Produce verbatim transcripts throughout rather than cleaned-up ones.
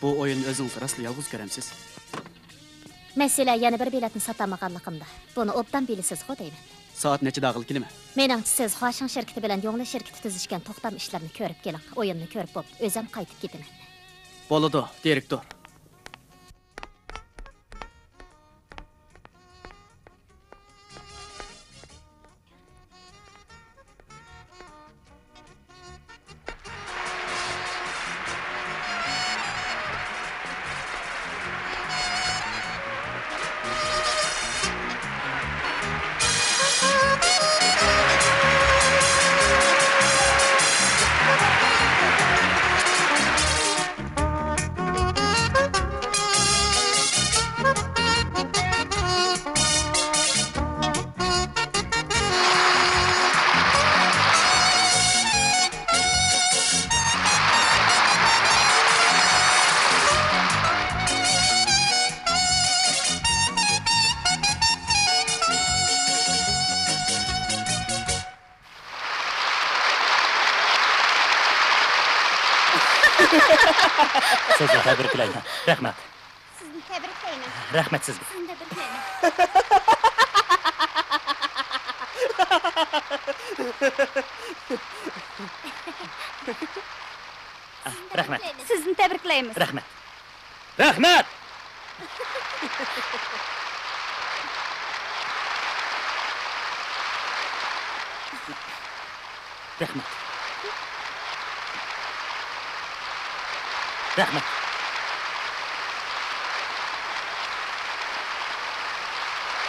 بۇ ئويۇننى ئۆزىڭىز راستلا يالغۇز كۆرەمسىز؟ مەسىلە يەنە بىر بېلەتنى ساتالمىغانلىقىمدا. بۇنى ئوبدان بىلىسىزغۇ دەيمەن. سائەت نەچچىدە ئالغىلى كېلىمەن؟ مېنىڭچە، سىز خۇاشىڭ شىركىتى بىلەن يۇڭلى شىركىتى تۈزۈشكەن توختام ئىشلىرىنى كۆرۈپ كېلىڭ. ئويۇننى كۆرۈپ بوپ، ئۆزۈم قايتىپ كېتىمەن. بولىدۇ، دىرېكتور. سىزنى تەبرىكلەيمەن. رەھمەت. سىزنى تەبرىكلەيمەن. رەھمەت سىزگە. سىزنى تەبرىكلەيمەن. رەھمەت. سىزنى تەبرىكلەيمىز. رەھمەت. رەھمەت! رەھمەت. رەھمەت.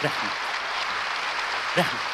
رەھمەت. رەھمەت.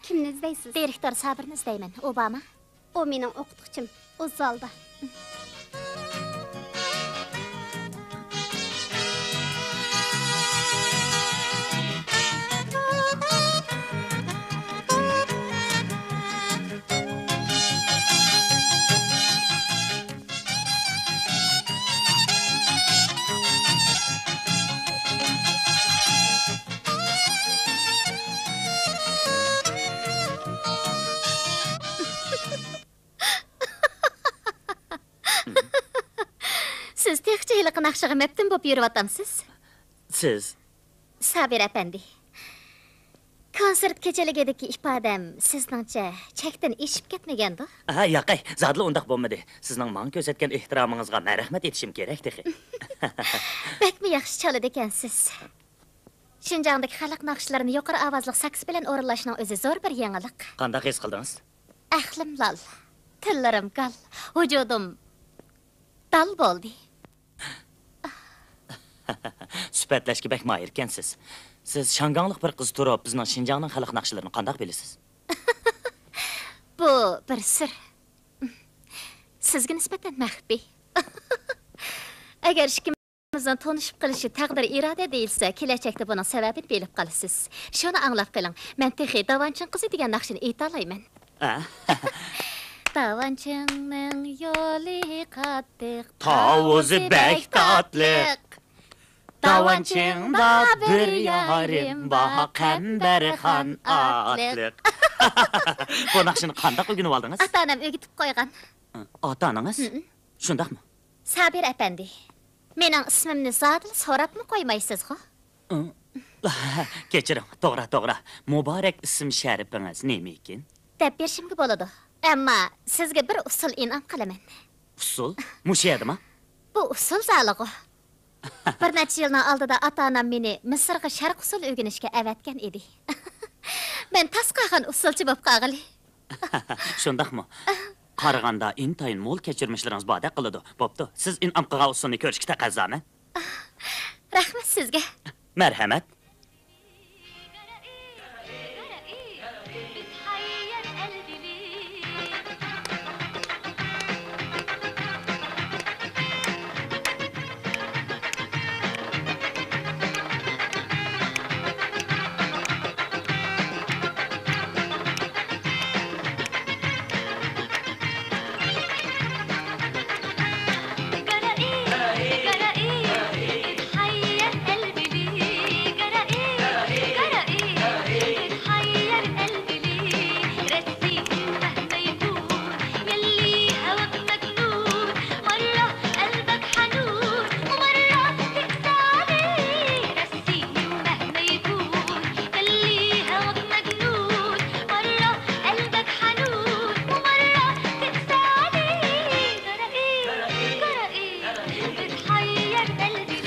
كىمنى ئىزدەيسىز؟ دىرېكتور سابىرنى ئىزدەيمەن. ئۇ بارمۇ؟ ئۇ مېنىڭ ئوقۇتقۇچىم. ئۇ زالدا. سىز تېخىچە ھېلىقى ناخشىغا مەپتۇن بولۇپ يۈرۈۋاتامسىز؟ سىز؟ سابىر ئەپەندى، كونسېرت كېچىلىكىدىكى ئىپادەم سىزنىڭچە چەكتىن ئېشىپ كەتمىگەندۇ؟ ھە، ياقەي، زادىلا ئۇنداق بولمىدى. سىزنىڭ ماڭا كۆرسەتكەن ئېھتىرامىڭىزغا مەن رەھمەت ئېيتىشىم كېرەك تېخى. بەكمۇ ياخشى چالىدىكەنسىز. شىنجاڭدىكى خەلق ناخشىلىرىنى يۇقىرى ئاۋازلىق ساكس بىلەن ئورۇنلاشنىڭ ئۆزى زور بىر يېڭىلىق. قانداق ھېس قىلدىڭىز؟ ئەقلىم لال. تىللىرىم گال، ۋۇجۇدۇم دال بولدى. سۈپەتلەشكە بەك ماھىركەنسىز. سىز شياڭگاڭلىق بىر قىز تۇرۇپ، بىزنىڭ شىنجاڭنىڭ خەلق ناخشىلىرىنى قانداق بىلىسىز؟ بۇ بىر سىر. سىزگە نىسبەتەن مەخپىي. ئەگەر ئىككىمىزنىڭ تونۇشۇپ قېلىشى تەقدىر ئىرادە دېيىلسە، كېلەچەكتە بۇنىڭ سەۋەبىنى بىلىپ قالىسىز. شۇنى ئاڭلاپ قېلىڭ، مەن تېخى داۋانچىڭ قىزى دېگەن ناخشىنى ئېيتالايمەن. ئە؟ داۋانچىڭنىڭ يولى قاتتىق، تاۋۇزى بەك تاتلىق. داۋانچىڭدا بىر يارىم بار، قەمبەرخان ئاتلىق. بۇ ناخشىنى قانداق ئۆگىنىۋالدىڭىز؟ ئاتا-ئانام ئۆگىتىپ قويغان. ئاتا-ئانىڭىز؟ ھىم. شۇنداقمۇ؟ سابىر ئەپەندى، مېنىڭ ئىسمىمنى زادىلا سوراپمۇ قويمايسىزغۇ؟ ئىڭ. كەچۈرۈڭ، توغرا، توغرا. مۇبارەك ئىسىم شەرىپىڭىز نېمىكىن؟ دەپ بېرىشىمگە بولىدۇ. ئەمما سىزگە بىر ئۇسسۇل ئىنئام قىلىمەن. ئۇسسۇل؟ مۇشۇ يەردىما؟ بۇ ئۇسسۇل زالىغۇ. بىر نەچچە يىلنىڭ ئالدىدا ئاتا-ئانام مېنى مىسىرغا شەرق ئۇسسۇل ئۆگىنىشكە ئەۋەتكەن ئىدى. مەن تاس قالغان ئۇسسۇلچى بولۇپ قالغىلى. شۇنداقمۇ؟ قارىغاندا ئىنتايىن مول كەچۈرمىشلىرىڭىز باردەك قىلىدۇ. بوپتۇ، سىز ئىنئام قىلغان ئۇسسۇلنى كۆرۈشكە تەقەززامەن. رەھمەت سىزگە. مەرھەمەت.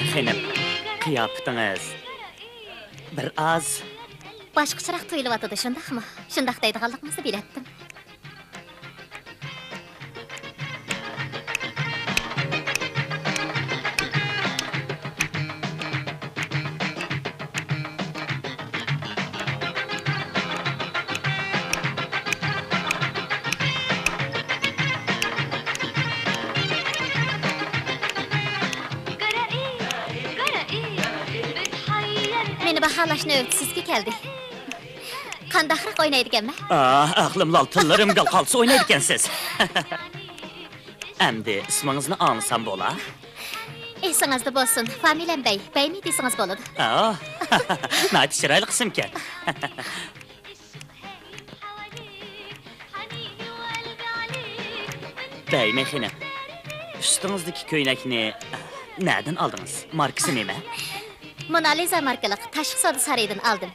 خېنىم، قىياپىتىڭىز بىر ئاز باشقىچىراق تۇيۇلۇۋاتىدۇ، شۇنداقمۇ؟ شۇنداق دەيدىغانلىقىڭىزنى بىلەتتىم. مېنى باھالاش نۆۋىتى سىزگە كەلدى. قانداقراق ئوينايدىكەنمەن؟ ئاھ، ئەقلىم لال، تىللىرىم گال قالتىس ئوينايدىكەنسىز. ئەمدى ئىسمىڭىزنى ئاڭلىسام بولا؟ ئېسىڭىزدە بولسۇن، فامىلەم بەي، بەيمى دېسىڭىز بولىدۇ. ئاھ، ناھايىتى چىرايلىق ئىسىمكەن. بەيمى خېنىم، ئۈستىڭىزدىكى كۆينەكنى نەدىن ئالدىڭىز؟ ماركىسى نېمە؟ مونالىزا ماركىلىق تاشقى سودا سارىيىدىن ئالدىم.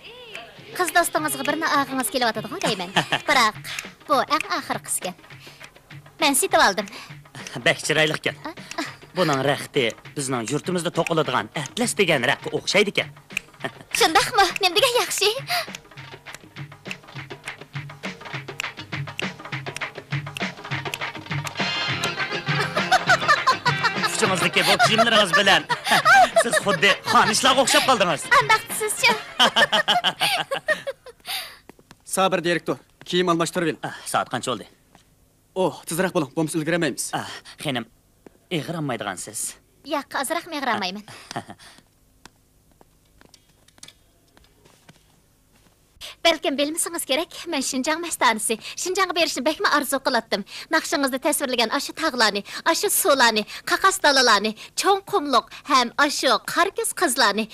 قىز دوستىڭىزغا بىرنى ئالغىڭىز كېلىۋاتىدىغۇ دەيمەن. بىراق، بۇ ئەڭ ئاخىرقىسىكەن. مەن سېتىۋالدىم. بەك چىرايلىقكەن. بۇنىڭ رەختى بىزنىڭ يۇرتىمىزدا توقۇلىدىغان ئەتلەس دېگەن رەختكە ئوخشايدىكەن. شۇنداقمۇ؟ نېمە دېگەن ياخشى! ئۇچىڭىزدىكى بۇ كىيىملىرىڭىز بىلەن سىز خۇددى خانىشلارغا ئوخشاپ قالدىڭىز. ئانداق دېسىزچۇ؟ سابىر دىرېكتور، كىيىم ئالماشتۇرۇۋېلىڭ. ئاھ، سائەت قانچە بولدى؟ ئوھ، تېزرەك بولۇڭ، بولمىسا ئۈلگۈرەلمەيمىز. ئاھ، خېنىم، ئېغىر ئالمايدىغانسىز؟ ياق، ئازراقمۇ ئېغىر ئالمايمەن. بەلكىم بىلمىسىڭىز كېرەك، مەن شىنجاڭ مەستانىسى. شىنجاڭغا بېرىشنى بەكمۇ ئارزۇ قىلاتتىم. ناخشىڭىزدا تەسۋىرلىگەن ئاشۇ تاغلارنى، ئاشۇ سۇلارنى، قاقاس دالىلارنى، چوڭ قۇملۇق ھەم ئاشۇ قارا كۆز قىزلارنى،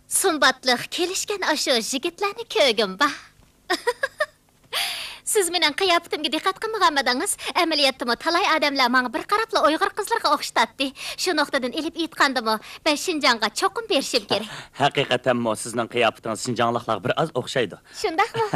سۇمباتلىق كېلىشكەن ئاشۇ يىگىتلەرنى كۆرگۈم بار. سىز مېنىڭ قىياپىتىمگە دىققەت قىلمىغانمىدىڭىز؟ ئەمەلىيەتتىمۇ تالاي ئادەملەر ماڭا بىر قاراپلا ئۇيغۇر قىزلىرىغا ئوخشىتاتتى. شۇ نۇقتىدىن ئېلىپ ئېيتقاندىمۇ، مەن شىنجاڭغا چوقۇم بېرىشىم كېرەك. ھەقىقەتەنمۇ سىزنىڭ قىياپىتىڭىز شىنجاڭلىقلارغا بىر ئاز ئوخشايدۇ. شۇنداقمۇ؟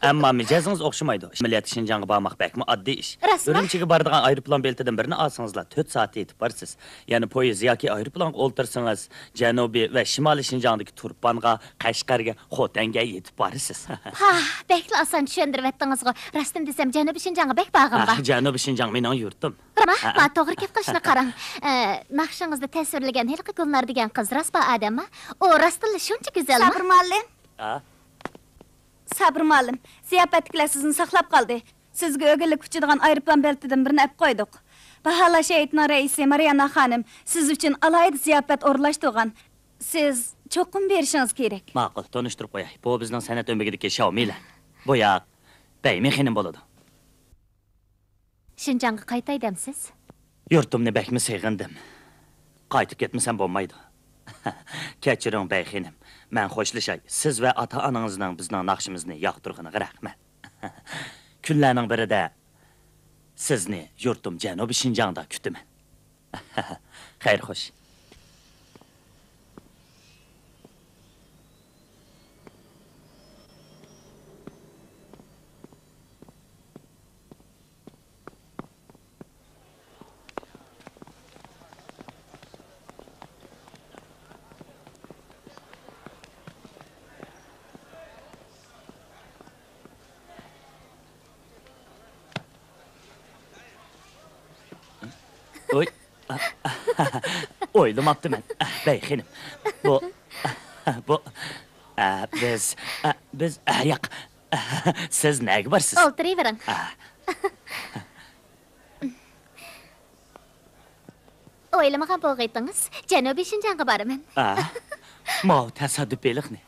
ئەمما مىجەزىڭىز ئوخشىمايدۇ. ئەمەلىيەتتە شىنجاڭغا بارماق بەكمۇ ئاددىي ئىش. راستمۇ؟ ئۈرۈمچىگە بارىدىغان ئايروپىلان بېلىتىدىن بىرنى ئالسىڭىزلا، تۆت سائەتتە يېتىپ بارىسىز. يەنى پويىز ياكى ئايروپىلانغا ئولتۇرسىڭىز، جەنۇبىي ۋە شىمالىي شىنجاڭدىكى تۇرپانغا، قەشقەرگە، خوتەنگە يېتىپ بارىسىز. ھا، بەكلا ئاسان چۈشەندۈرۈۋەتتىڭىزغۇ. راستىنى دېسەم، جەنۇبىي شىنجاڭغا بەك بارغۇم بار. جەنۇبىي شىنجاڭ مېنىڭ يۇرتۇم. قارىما، ھە. ما توغرا گەپ قىلىشنى قاراڭ. ئە، ناخشىڭىزدا تەسۋىرلىگەن ھېلىقى گۈلنار دېگەن قىز راست بار ئادەمما؟ ئۇ راستتىنلا شۇنچە گۈزەلما؟ سابىر مۇئەللىم. ھە؟ سابىر مۇئەللىم، زىياپەتتىكىلەر سىزنى ساقلاپ قالدى. سىزگە ئۆگۈنلۈك ئۇچىدىغان ئايروپىلان بېلىتىدىن بىرنى ئەپ قويدۇق. باھالاش ھەيئىتىنىڭ رەئىسى مارىياننا خانىم سىز ئۈچۈن ئالاھىدە زىياپەت ئورۇنلاشتۇرغان. سىز چوقۇم بېرىشىڭىز كېرەك. ماقۇل، تونۇشتۇرۇپ قوياي. بۇ بىزنىڭ سەنئەت ئۆمىكىدىكى شاۋمىلەر. بۇ ياق بەيمى خېنىم بولىدۇ. شىنجاڭغا قايتاي دەمسىز؟ يۇرتۇمنى بەكمۇ سېغىندىم. قايتىپ كەتمىسەم بولمايدۇ. كەچۈرۈڭ، بەي خېنىم. مەن خوشلىشاي. سىز ۋە ئاتا-ئانىڭىزنىڭ بىزنىڭ ناخشىمىزنى ياقتۇرغىنىغا رەھمەت. كۈنلەرنىڭ بىرىدە سىزنى يۇرتۇم جەنۇبىي شىنجاڭدا كۈتىمەن. خەير خوش. ۋوي. ئويلىماپتىمەن، بەي خېنىم. بۇ، بۇ، بىز، بىز، ياق. سىز نەگە بارىسىز؟ ئولتۇرۇۋېرىڭ. ئويلىمىغان بولغىيتىڭىز، جەنۇبىي شىنجاڭغا بارىمەن. ماۋۇ تاسادىپىيلىقنى.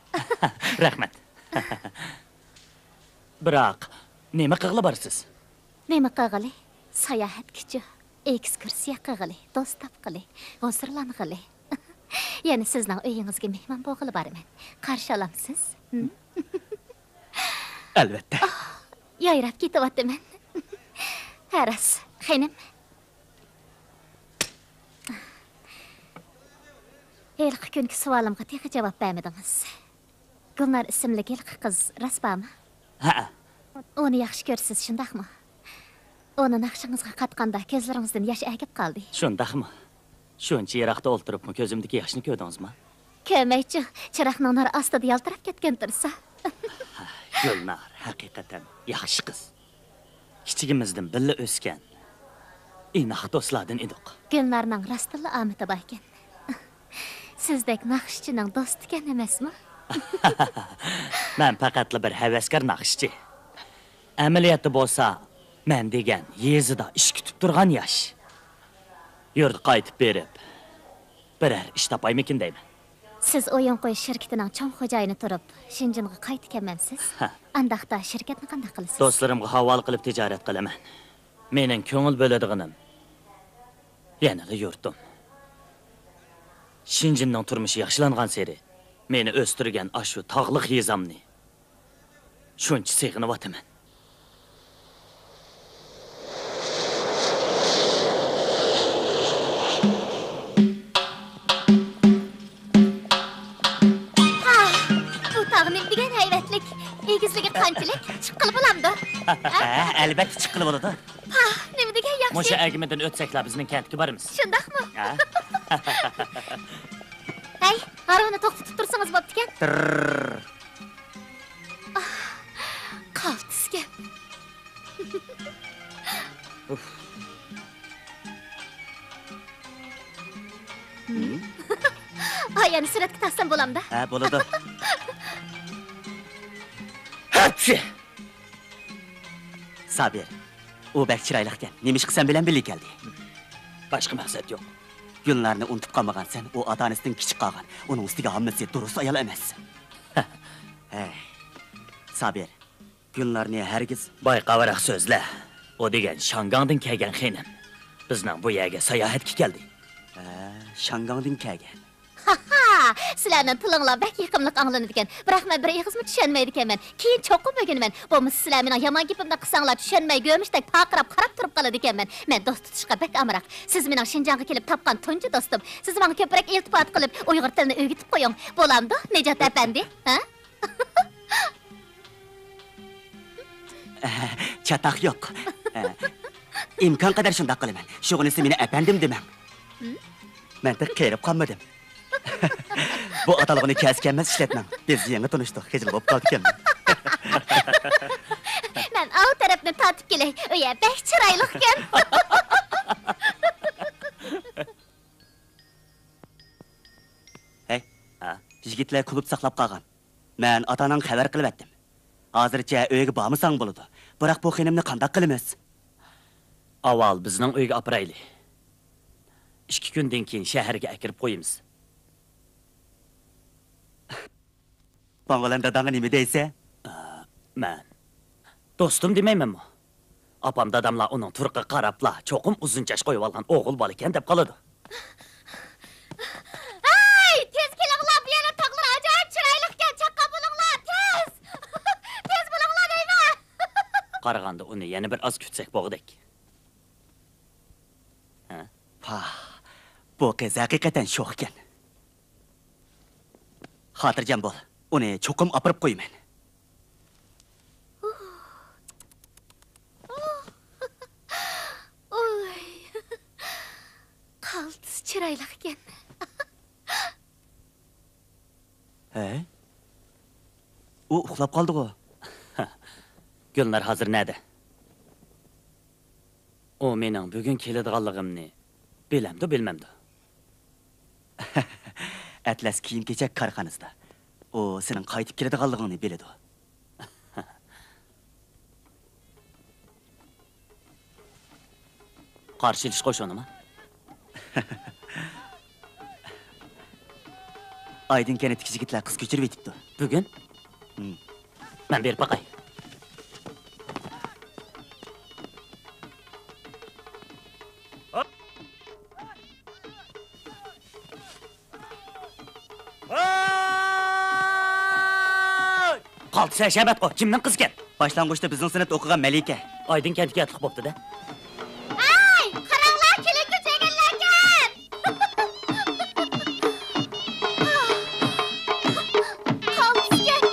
رەھمەت. بىراق، نېمە قىغىلى بارىسىز؟ نېمە قىغىلى؟ ساياھەتكىچۇ، ئېكسكۇرسىيە قىغىلى، دوست تاپقىلى، ھۇزۇرلانغىلى. يەنە سىزنىڭ ئۆيىڭىزگە مېھمان بولغىلى بارىمەن. قارشى ئالامسىز؟ ھىم؟ ئەلۋەتتە. ئاھ، يايراپ كېتىۋاتىمەن. ھە راست، خېنىم. ھېلىقى كۈنكى سوئالىمغا تېخى جاۋاب بەرمىدىڭىز. گۈلنار ئىسىملىك ھېلىقى قىز راست بارمۇ؟ ھەئە. ئۇنى ياخشى كۆرىسىز، شۇنداقمۇ؟ ئۇنى ناخشىڭىزغا قاتقاندا كۆزلىرىڭىزدىن ياش ئەگىپ قالدى. شۇنداقمۇ؟ شۇنچە يىراقتا ئولتۇرۇپمۇ كۆزۈمدىكى ياشنى كۆردىڭىزمۇ؟ كۆرمەيچۇ، چىراغنىڭ نۇرى ئاستىدا يالتىراپ كەتكەن تۇرسا. گۈلنار ھەقىقەتەن ياخشى قىز. كىچىكىمىزدىن بىللە ئۆسكەن ئىناق دوستلاردىن ئىدۇق. گۈلنارنىڭ راستتىنلا ئامىتى باركەن. سىزدەك ناخشىچىنىڭ دوستىكەن ئەمەسمۇ؟ مەن پەقەتلا بىر ھەۋەسكار ناخشىچى. ئەمەلىيەتتە بولسا، مەن دېگەن يېزىدا ئىش كۈتۈپ تۇرغان ياش. يۇرتقا قايتىپ بېرىپ، بىرەر ئىش تاپايمىكىن دەيمەن. سىز ئويۇن قويۇش شىركىتىنىڭ چوڭ خوجايىنى تۇرۇپ، شېنجېنغا قايتىكەنمەمسىز؟ ھە. ئانداقتا شىركەتنى قانداق قىلىسىز؟ دوستلىرىمغا ھاۋالە قىلىپ تىجارەت قىلىمەن. مېنىڭ كۆڭۈل بۆلىدىغىنىم يەنىلا يۇرتۇم. شېنجېننىڭ تۇرمۇشى ياخشىلانغانسېرى، مېنى ئۆستۈرگەن ئاشۇ تاغلىق يېزامنى شۇنچە سېغىنىۋاتىمەن. ھا، بۇ تاغ نېمە دېگەن ھەيۋەتلىك! ئېگىزلىكى قانچىلىك؟ چىققىلى بولامدۇ؟ ھە؟ ھە، ئەلۋەتتە چىققىلى بولىدۇ. پاھ، نېمە دېگەن ياخشى! مۇشۇ ئەگىمىدىن ئۆتسەكلا بىزنىڭ كەنتكە بارىمىز. شۇنداقمۇ؟ ھە. ھەي، ھارۋىنى توختىتىپ تۇرسىڭىز بوپتىكەن. تىرررر. ئاھ، قالتىسكەن. ئۇف. ھە؟ ئاي، يەنە سۈرەتكە تارتسام بولامدا؟ ھە، بولىدۇ. ھەپچى! سابىر، ئۇ بەك چىرايلىقكەن. نېمىشقا سەن بىلەن بىللە كەلدى؟ باشقا مەقسەت يوق. گۈلنارنى ئۇنتۇپ قالمىغانسەن، ئۇ ئاتا-ئانىسىدىن كىچىك قالغان. ئۇنىڭ ئۈستىگە ھاممىسى دۇرۇس ئايال ئەمەس. ھەي، سابىر، گۈلنارنى ھەرگىز. بايقاۋراق سۆزلە. ئۇ دېگەن شاڭگاڭدىن كەلگەن خېنىم. بىزنىڭ بۇ يەرگە ساياھەتكە كەلدى. ھە، شاڭگاڭدىن كەلگەن. ھاھا! سىلەرنىڭ تىلىڭلار بەك يېقىملىق ئاڭلىنىدىكەن، بىراق مەن بىر ئېغىزمۇ چۈشەنمەيدىكەنمەن. كېيىن چوقۇم ئۆگىنىمەن. بولمىسا سىلەر مېنىڭ يامان گېپىمنى قىلساڭلار، چۈشەنمەي گۆمۈشتەك پارقىراپ قاراپ تۇرۇپ قالىدىكەنمەن. مەن دوست تۇتۇشقا بەك ئامراق. سىز مېنىڭ شىنجاڭغا كېلىپ تاپقان تۇنجى دوستۇم. سىز ماڭا كۆپرەك ئىلتىپات قىلىپ، ئۇيغۇر تىلىنى ئۆگىتىپ قويۇڭ. بولامدۇ، نىجات ئەپەندى؟ ھە؟ چاتاق يوق. ئىمكان قەدەر شۇنداق قىلىمەن. شۇغىنىسى مېنى ئەپەندىم دېمەڭ. مەن تېخى قېرىپ قالمىدىم. بۇ ئاتالغۇنى كەلسە كەلمەس ئىشلەتمەڭ. بىز يېڭى تونۇشتۇق، خىجىل بولۇپ قالدىكەنمەن. مەن ئاۋۇ تارتىپ كېلەي. ئۆيە بەك چىرايلىقكەن. ھەي، ھە، يىگىتلەر كۇلۇب ساقلاپ قالغان. مەن ئاتا-ئاناڭغا خەۋەر قىلىۋەتتىم. ھازىرچە ئۆيگە بارمىساڭ بولىدۇ. بىراق بۇ خېنىمنى قانداق قىلىمىز؟ ئاۋۋال بىزنىڭ ئۆيگە ئاپىرايلى. ئىككى كۈندىن كېيىن شەھەرگە ئەكىرىپ قويىمىز. ئاپاڭ بىلەن داداڭغا نېمە دەيسەن؟ ئا، مەن دوستۇم دېمەيمەنمۇ؟ ئاپام داداملار ئۇنىڭ تۇرقىغا قاراپلا، چوقۇم ئۇزۇن چاچ قويۇۋالغان ئوغۇل بالىكەن دەپ قالىدۇ. ھەي، تېز كېلىڭلار، بۇ يەردە تاغلار ئاجايىپ چىرايلىقكەن، چاققان بولۇڭلار، تېز! تېز بولۇڭلار دەيمەن! قارىغاندا ئۇنى يەنە بىر ئاز كۈتسەك بولغۇدەك. ھە؟ پاھ، بۇ قىز ھەقىقەتەن شوخكەن. خاتىرجەم بول، ئۇنى چوقۇم ئاپىرىپ قويىمەن. ئوي، قالتىس چىرايلىقكەن. ھەي؟ ئۇ ئۇخلاپ قالدىغۇ؟ گۈلنار ھازىر نەدە؟ ئۇ مېنىڭ بۈگۈن كېلىدىغانلىقىمنى بىلەمدۇ، بىلمەمدۇ؟ ئەتلەس كىيىم-كېچەك كارخانىسىدا. ئۇ سېنىڭ قايتىپ كېلىدىغانلىقىڭنى بىلىدۇ. قارشى ئېلىش قوشۇنىمۇ؟ ئايدىڭ كەنتتىكى يىگىتلەر قىز كۆچۈرۈۋېتىپتۇ. بۈگۈن؟ ھىم. مەن بېرىپ باقاي. قالتىس ھەشەمەتقۇ، كىمنىڭ قىزىكەن؟ باشلانغۇچتا بىزنىڭ سىنىپتا ئوقۇغان مەلىكە. ئايدىڭ كەنتكە ياتلىق بوپتۇ-دە. ھەي، قاراڭلار، كېلىنكە چېگىللەركەن! قالتىسكەن!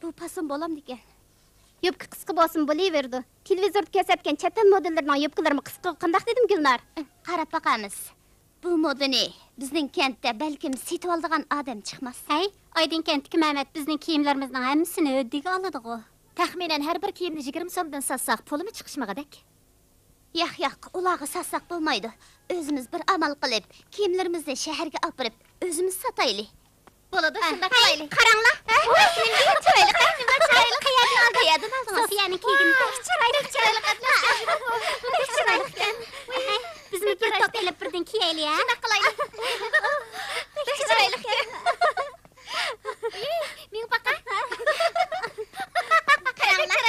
بۇ پاسون بولامدىكەن؟ يوپكا قىسقا بولسىمۇ بولۇۋېرىدۇ. تېلېۋىزوردا كۆرسەتكەن چەت ئەل مودېللىرىنىڭ يوپكىلىرىمۇ قىسقىغۇ قانداق دېدىم، گۈلنار؟ قاراپ باقارمىز. بۇ مودىنى بىزنىڭ كەنتتە بەلكىم سېتىۋالىدىغان ئادەم چىقماس. ھەي، ئايدىڭ كەنتتىكى مەمەت بىزنىڭ كىيىملىرىمىزنىڭ ھەممىسىنى ھۆددىگە ئالىدىغۇ. تەخمىنەن ھەر بىر كىيىمنى يىگىرمە سومدىن ساتساق، پۇلىمۇ چىقىشمىغۇدەك. ياق، ياق، ئۇلارغا ساتساق بولمايدۇ. ئۆزىمىز بىر ئامال قىلىپ، كىيىملىرىمىزنى شەھەرگە ئاپىرىپ، ئۆزىمىز ساتايلى. بولىدۇ، شۇنداق قىلايلى. قاراڭلار. ۋاي، نېمە چىرايلىق، نېمە چىرايلىق. قەيەردىن ئالدىڭ؟ قەيەردىن ئالدىڭىز؟ سوفىيەنىڭ كىيگىنى بەك چىرايلىق، چىرايلىق ئەمەس. بەك چىرايلىقكەن. بىزمۇ بىر توپ ئېلىپ بىردىن كىيەيلى، ھە؟ شۇنداق قىلايلى. بەك چىرايلىقكەن. مېڭىپ باقاي. قاراڭلار.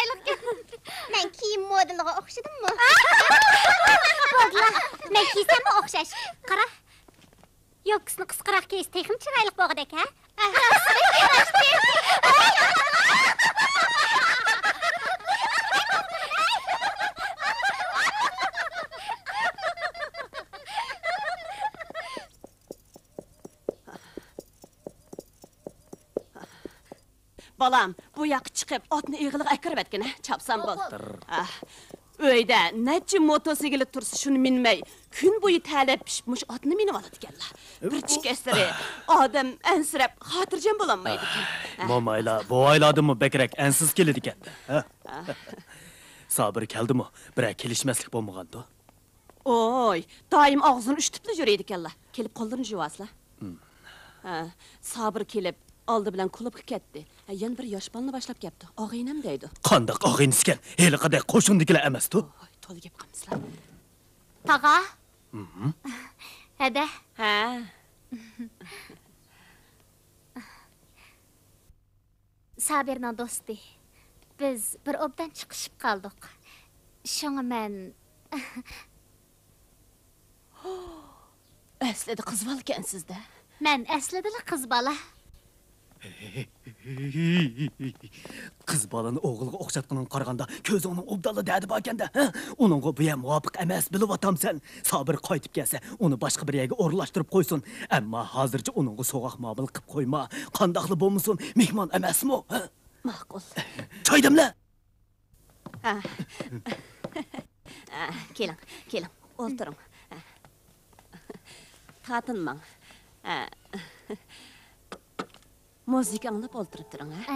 مەن كىيىم مودېلىغا ئوخشىدىممۇ؟ بولدىلا، مەن كىيسەممۇ ئوخشاش. قارا، يوپكىسىنى قىسقىراق كىيسە تېخىمۇ چىرايلىق بولغۇدەك، ھە؟ بالام، بۇ ياققا چىقىپ، ئاتنى ئېغىلىغا ئەكىرىۋەتكىنە، چاپسان بول. ئاھ، ئۆيدە نەچچە موتوسىكلىت تۇرسا، شۇنى مىنمەي، كۈن بويى تەرلەپ پىشىپ، مۇشۇ ئاتنى مىنىۋالىدىكەنلا. بىر چېكەسلىرى ئادەم ئەنسىرەپ، خاتىرجەم بولالمايدىكەن. ئاھ، مومايلار بوۋايلاردىنمۇ بەكرەك ئەنسىز كېلىدىكەن. ھە؟ سابىر كەلدىمۇ؟ بىرەر كېلىشمەسلىك بولمىغاندۇ؟ ئوي، دائىم ئاغزىنى ئۈشتۈپلا يۈرىدىكەنلا. كېلىپ قوللىرىنى يۇۋالسىلا. ھە، سابىر كېلىپ، ئالدى بىلەن كۇلۇبقا كەتتى. ھە، يەنە بىر ياش بالىنى باشلاپ كەپتۇ. ئاغىنەم دەيدۇ. قانداق ئاغىنىسىكەن؟ ھېلىقىدەك قوشۇندىكىلەر ئەمەستۇ؟ ئوي، تولا گەپ قىلمىسىلا. تاغا. ھەدە. ھە. سابىرنىڭ دوستى. بىز بىر ئوبدان چىقىشىپ قالدۇق. شۇڭا مەن. ئەسلىدە قىز بالىكەنسىز-دە. مەن ئەسلىدىلا قىز بالا. قىز بالىنى ئوغۇلغا ئوخشاتقىنىڭغا قارىغاندا، كۆزۈڭنىڭ ئوبدانلا دەردى باركەن-دە، ھە؟ ئۇنىڭغا بۇ يەر مۇۋاپىق ئەمەس، بىلىۋاتامسەن. سابىر قايتىپ كەلسە، ئۇنى باشقا بىر يەرگە ئورۇنلاشتۇرۇپ قويسۇن. ئەمما ھازىرچە ئۇنىڭغا سوغۇق مۇئامىلە قىپ قويما. قانداقلا بولمىسۇن، مېھمان ئەمەسمۇ، ھە؟ ماقۇل. چاي دەملە! ھە. ھە، كېلىڭ، كېلىڭ. ئولتۇرۇڭ. تارتىنماڭ. مۇزىكا ئاڭلاپ ئولتۇرۇپ تۇرۇڭ، ھە؟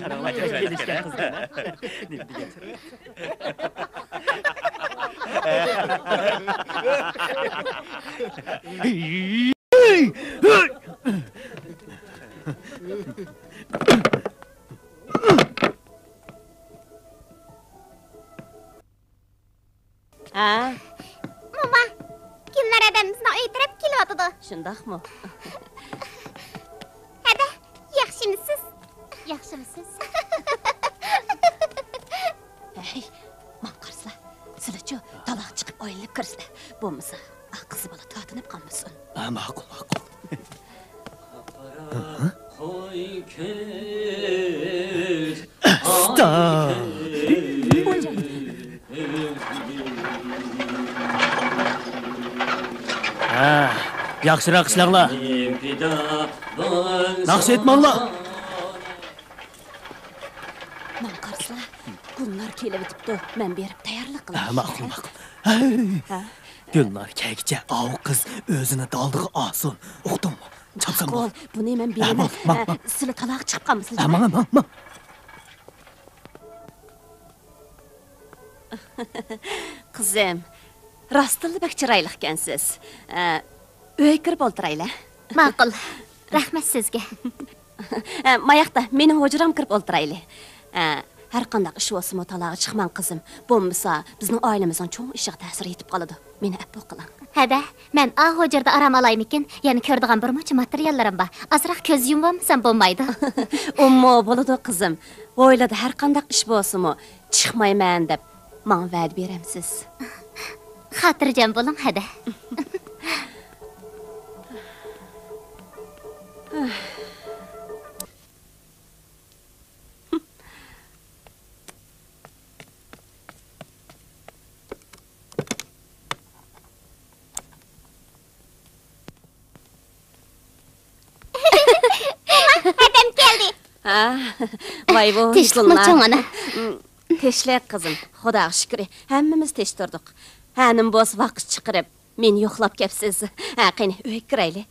قاراڭلار، كەلگەن قىزلار. نېمە دېگەن؟ ھە؟ موما، گۈلنار ھەدەم بىزنىڭ ئۆي تەرەپ كېلىۋاتىدۇ. شۇنداقمۇ؟ ھەدە، ياخشىمۇسىز؟ ياخشىمۇسىز؟ ھەي، ماڭا قارىسىلا. سىلىچۇ، تالاغا چىقىپ ئايلىنىپ كىرسىلە. بولمىسا، ئا قىز بالا تارتىنىپ قالمىسۇن. ھە، ماقۇل، ماقۇل. قوي كۆز. ئاستا. ھە، ياخشىراق ئىشلەڭلار. ناخشا ئېيتماڭلار. ماڭا قارىسىلا، گۈلنار كېلىۋېتىپتۇ. مەن بېرىپ تەييارلىق قىلاي. ھە، ماقۇل، ماقۇل. ھە؟ گۈلنار كەلگۈچە ئاۋۇ قىز ئۆزىنى دالدىغا ئالسۇن. ئۇقتۇڭمۇ؟ چاپسان بول. ماقۇل، بۇنى مەن بېرىمەن. ھە، سىلە تالاغا چىقىپ قالمىسىلە. ھە، ماڭ، ماڭ، ماڭ. قىزىم، راستتىنلا بەك چىرايلىقكەنسىز. ئە، ئۆيگە كىرىپ ئولتۇرايلى. ماقۇل. رەھمەت سىزگە. ئە، ماياقتا، مېنىڭ ھۇجرامغا كىرىپ ئولتۇرايلى. ئە، ھەر قانداق ئىش بولسىمۇ، تالاغا چىقماڭ، قىزىم. بولمىسا، بىزنىڭ ئائىلىمىزنىڭ چوڭ ئىشىغا تەسىر يېتىپ قالىدۇ. مېنى ئەپۇ قىلىڭ. ھەدە، مەن ئا ھۇجرىدا ئارام ئالايمىكىن؟ يەنە كۆرىدىغان بىر مۇنچە ماتېرىياللىرىم بار. ئازراق كۆز يۇمۇۋالمىسام بولمايدۇ. ئۇمۇ بولىدۇ، قىزىم. ھويلىدا ھەر قانداق ئىش بولسىمۇ، چىقمايمەن دەپ ماڭا ۋەدە بېرەمسىز؟ خاتىرجەم بولۇڭ، ھەدە. ھەدەم كەلدى. ھە، ۋايۋۇ، تىنچلىقمۇ، چوڭ ئانا؟ تىنچلىق، قىزىم. خۇداغا شۈكرى، ھەممىمىز تىنچ تۇردۇق. ھەنىم بولسا ۋاقىت چىقىرىپ، مېنى يوقلاپ كەپسىز. ھە، قېنى، ئۆيگە كىرەيلى.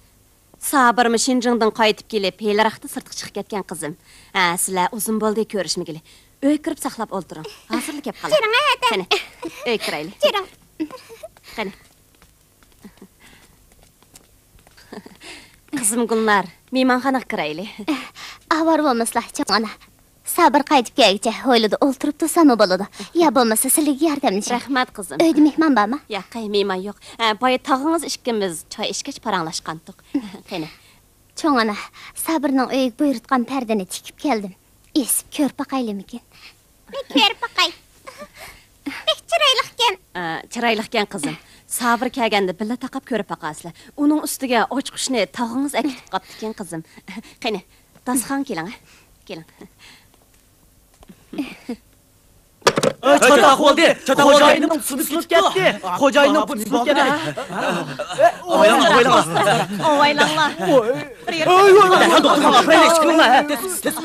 سابىرمۇ شېنجېڭدىن قايتىپ كېلىپ، ھېلىراقتا سىرتقا چىقىپ كەتكەن، قىزىم. ھە، سىلەر ئۇزۇن بولدى كۆرۈشمىگىلى. ئۆيگە كىرىپ ساقلاپ ئولتۇرۇڭ. ھازىرلا كەپ قالىمەن. جۈرۈڭ، ھەدە. قېنى، ئۆيگە كىرەيلى. جۈرۈڭ. قېنى. قىزىم گۈلنار، مېھمانخانىغا كىرەيلى. ئاۋارە بولمىسىلا، چوڭ ئانا. سابىر قايتىپ كەلگۈچە ھويلىدا ئولتۇرۇپ تۇرساممۇ بولىدۇ. يا بولمىسا سىلىگە ياردەملىشەي. رەھمەت، قىزىم. ئۆيدە مېھمان بارمۇ؟ ياق، مېھمان يوق. ھە، بايا تاغىڭىز ئىككىمىز چاي ئىچكەچ پاراڭلاشقانتۇق. قېنى. چوڭ ئانا، سابىرنىڭ ئۆيىگە بۇيرۇتقان پەردىنى تىكىپ كەلدىم. ئېسىپ كۆرۈپ باقايلىمىكىن؟ مەن كۆرۈپ باقاي. بەك چىرايلىقكەن. ئە، چىرايلىقكەن، قىزىم. سابىر كەلگەندە بىللە تاقاپ كۆرۈپ باقارسىلەر. ئۇنىڭ ئۈستىگە ئاچقۇچنى تاغىڭىز ئەكېتىپ قاپتىكەن، قىزىم. قېنى، داستىخانغا كېلىڭ، ھە؟ كېلىڭ. ئە، چاتاق بولدى. چاتاق بولدى. خوجايىننىڭ سۈتى سۈزۈلۈپ كەتتى. خوجايىننىڭ سۈتى سۈزۈلۈپ كەتتى. ئاۋايلاڭلار، ئاۋايلاڭلار. ئاۋايلاڭلار. بىر يەرگە. ئاۋايلاڭلار. تېز، تېز.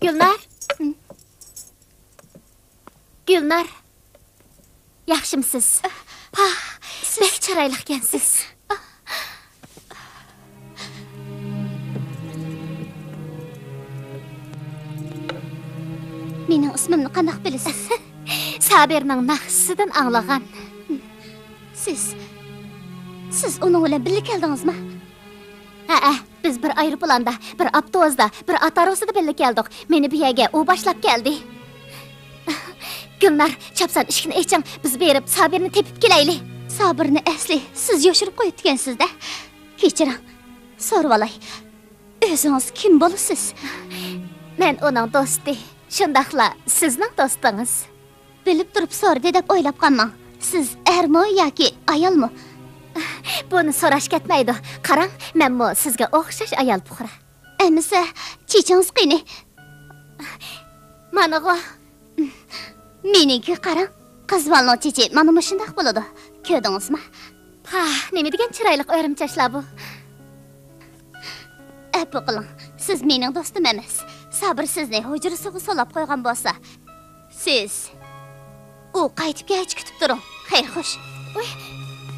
گۈلنار. گۈلنار. ياخشىمۇسىز؟ پاھ، بەك چىرايلىقكەنسىز. قانداق بىلىسىز؟ سابىرنىڭ ناخشىسىدىن ئاڭلىغان. سىز، سىز ئۇنىڭ بىلەن بىللە كەلدىڭىزما؟ ھەئە، بىز بىر ئايروپىلاندا، بىر ئاپتوبۇستا، بىر ئات ھارۋىسىدا بىللە كەلدۇق. مېنى بۇ يەرگە ئۇ باشلاپ كەلدى. گۈلنار، چاپسان ئىشىكنى ئېچىڭ، بىز بېرىپ سابىرنى تېپىپ كېلەيلى. سابىرنى ئەسلى سىز يوشۇرۇپ قويۇپتىكەنسىز-دە. كەچۈرۈڭ، سورىۋالاي. ئۆزىڭىز كىم بولىسىز؟ مەن ئۇنىڭ دوستى، شۇنداقلا سىزنىڭ دوستىڭىز. بىلىپ تۇرۇپ سورىدى دەپ ئويلاپ قالماڭ. سىز ئەرمۇ ياكى ئايالمۇ؟ بۇنى سوراش كەتمەيدۇ. قاراڭ، مەنمۇ سىزگە ئوخشاش ئايال پۇقرا. ئەمىسە، چېچىڭىز قېنى؟ مانىغۇ. مېنىڭكىگە قاراڭ. قىز بالىنىڭ چېچى مانا مۇشۇنداق بولىدۇ. كۆردىڭىزمۇ؟ پاھ، نېمە دېگەن چىرايلىق ئۆرۈمچاچلار بۇ. ئەپۇ قىلىڭ، سىز مېنىڭ دوستۇم ئەمەس. سابىر سىزنى ھۇجرىسىغا سولاپ قويغان بولسا، سىز ئۇ قايتىپ كەلگۈچە كۈتۈپ تۇرۇڭ. خەير خوش. ۋاي،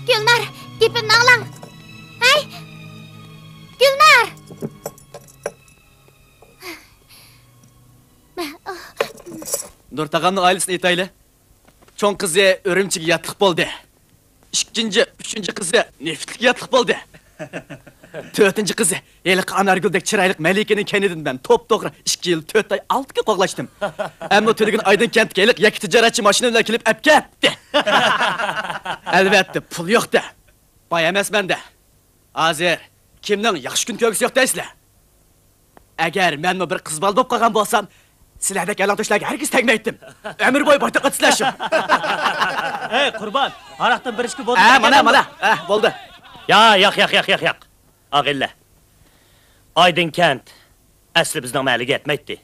گۈلنار، گېپىمنى ئاڭلاڭ. ھەي، گۈلنار! نۇر تاغامنىڭ ئائىلىسىنى ئېيتايلى. چوڭ قىزى ئۈرۈمچىگە ياتلىق بولدى. ئىككىنچى، ئۈچىنچى قىزى نېفىتلىككە ياتلىق بولدى. تۆتىنچى قىزى ھېلىقى ئانارگۈلدەك چىرايلىق مەلىكىنىڭ كەينىدىن مەن توپتوغرا ئىككى يىل، تۆت ئاي، ئالتە كۈن قوغلاشتىم. ئەمما تۈنۈگۈن ئايدىڭ كەنتكە ھېلىقى يەككە تىجارەتچى ماشىنا بىلەن كېلىپ ئەپ كەتتى. ئەلۋەتتە، پۇل يوق-دە. باي ئەمەسمەن-دە. ھازىر كىمنىڭ ياخشى كۈن كۆرگۈسى يوق دەيسىلەر؟ ئەگەر مەنمۇ بىر قىز بالا بولۇپ قالغان بولسام، سىلەردەك يالاڭتۆشلەرگە ھەرگىز تەگمەيتتىم. ئۆمۈر بويى بايتاققا تىزلەشىم. ھەي، قۇربان، ھاراقتىن بىر ئىچكى بولدى. ھە، مانا، مانا. ھە، بولدى. يا، ياق، ياق، ياق، ياق، ياق. ئاغىنىلەر، ئايدىڭ كەنت ئەسلى بىزنىڭ مەھەللىگە يەتمەيتتى.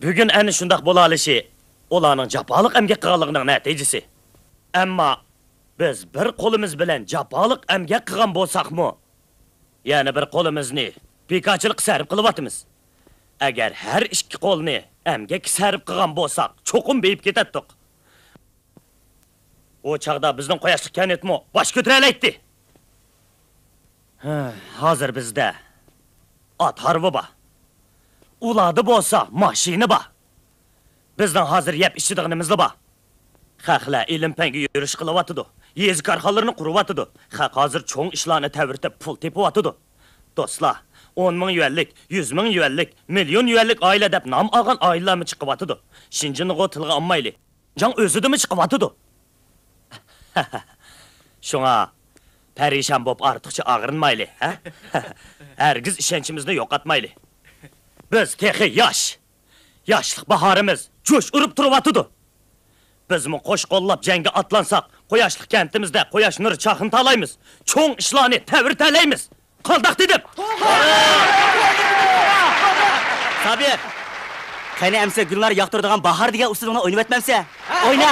بۈگۈن ئەنە شۇنداق بولالىشى ئۇلارنىڭ جاپالىق ئەمگەك قىلغانلىقىنىڭ نەتىجىسى. ئەمما بىز بىر قولىمىز بىلەن جاپالىق ئەمگەك قىلغان بولساقمۇ، يەنە بىر قولىمىزنى بىكارچىلىققا سەرپ قىلىۋاتىمىز. ئەگەر ھەر ئىككى قولنى ئەمگەككە سەرپ قىلغان بولساق، چوقۇم بېيىپ كېتەتتۇق. ئۇ چاغدا بىزنىڭ قۇياشلىق كەنتمۇ باش كۆتۈرەلەيتتى. ھە، ھازىر بىزدە ئات ھارۋا بار. ئۇلاردا بولسا ماشىنا بار. بىزنىڭ ھازىر يەپ ئىچىدىغىنىمىزلا بار. خەقلەر ئىلىم-پەنگە يۈرۈش قىلىۋاتىدۇ. يېزا كارخانىلىرىنى قۇرۇۋاتىدۇ. خەق ھازىر چوڭ ئىشلارنى تەۋرىتىپ پۇل تېپىۋاتىدۇ. دوستلار، ئون مىڭ يۈەنلىك، يۈز مىڭ يۈەنلىك، مىليون يۈەنلىك ئائىلە دەپ نام ئالغان ئائىلىلەرمۇ چىقىۋاتىدۇ. شېنجېننىغۇ تىلغا ئالمايلى. جاڭ ئۆزىدىمۇ چىقىۋاتىدۇ. شۇڭا پەرىشان بولۇپ ئارتۇقچە ئاغرىنمايلى، ھە؟ ھەرگىز ئىشەنچىمىزنى يوقاتمايلى. بىز تېخى ياش. ياشلىق باھارىمىز جۇش ئۇرۇپ تۇرۇۋاتىدۇ. بىزمۇ قوش قوللاپ جەڭگە ئاتلانساق، قۇياشلىق كەنتىمىزدە قۇياش نۇرى چاقنىتالايمىز. چوڭ ئىشلارنى تەۋرىتەلەيمىز. قالداق دېدىم. سابىر! قېنى ئەمسە گۈلنار ياقتۇرىدىغان باھار دېگەن ئۇسسۇلۇڭنى ئوينىۋەتمەمسە؟ ئوينا!